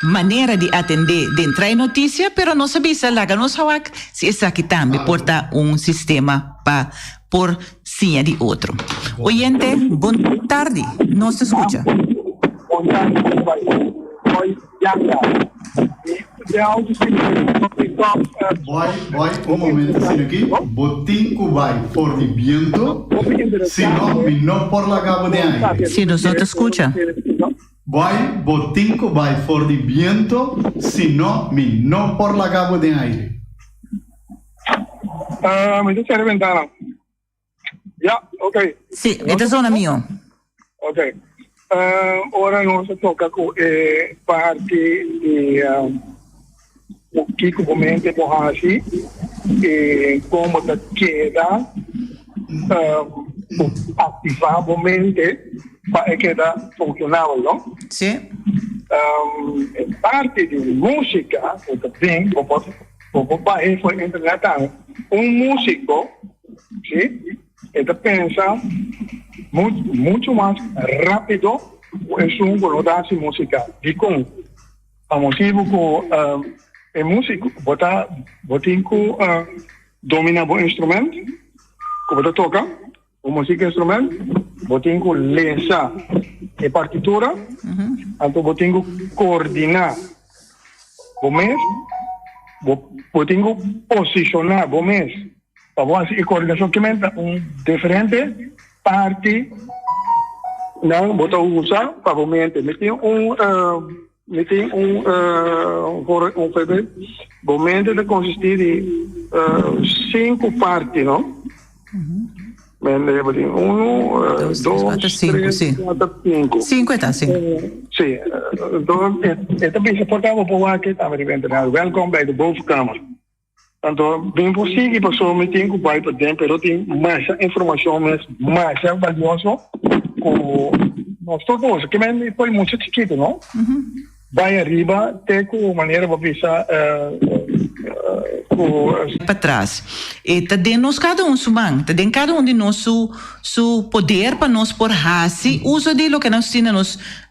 manera di atendé den trae notisia, pero nos a bisa laga nos hawak si esaki tambe por ta un sistema pa por siña di otro. Oyente, bon tardi. Nos ta skucha. Bon tardi, Boy, boy, un momento asina aki. Bo tin ku bai for di biento, si no mi no por laga bo den aire. Si, nos no ta skucha. Boy, bo tin ku bai for di biento, si no mi no por laga bo den aire. Mi ta sera e bentana. Ja, oké. Sí, e ta zona mihó. Oké. Ora nos a toka ku e parti di kiko bo mente por hasi i kon bo ta keda aktivá bo mente pa e keda funshonabel, no? Sí. E parti di músika ku ta bin, bo por bo por bahe for internet tambe. Un músiko. Sí, e ta pensa mucho mas rápido ku esun ku no ta hasi músika. Dikon? Pa motibu ku e músiko bo ta bo tin ku dominá bo instrument ku bo ta toka, bo músika instrument, bo tin ku lesa e partitura, anto bo tin ku koordiná bo mes, bo tin ku posishoná bo mes. Pa bo hasi e koordinashon kimen ta un diferente parti nan bo ta usa pa bo mente. Mi tin un mi tin un un voorbeeld. Bo mente ta konsistí di sinku parti no. Mende bo tin unu, Dos, tres, dos, kuater, sinku, tres, si. kuater, sinku. Sinku e ta, si. Si. Enton e ta bisa por ta bo por wak e tambe riba internet. Welkom bij de bovenkamer. Anto bin por sigui pasobra mi tin ku bai paden pero tin masha informashon mes masha balioso ku nos tur por usa. Kimen mi por mucha chikitu no bai ariba te ku manera bo bisa ku. Patras. E ta den nos kada un su man, ta den kada un di nos su su poder pa nos por hasi uso di loke nos tin na nos.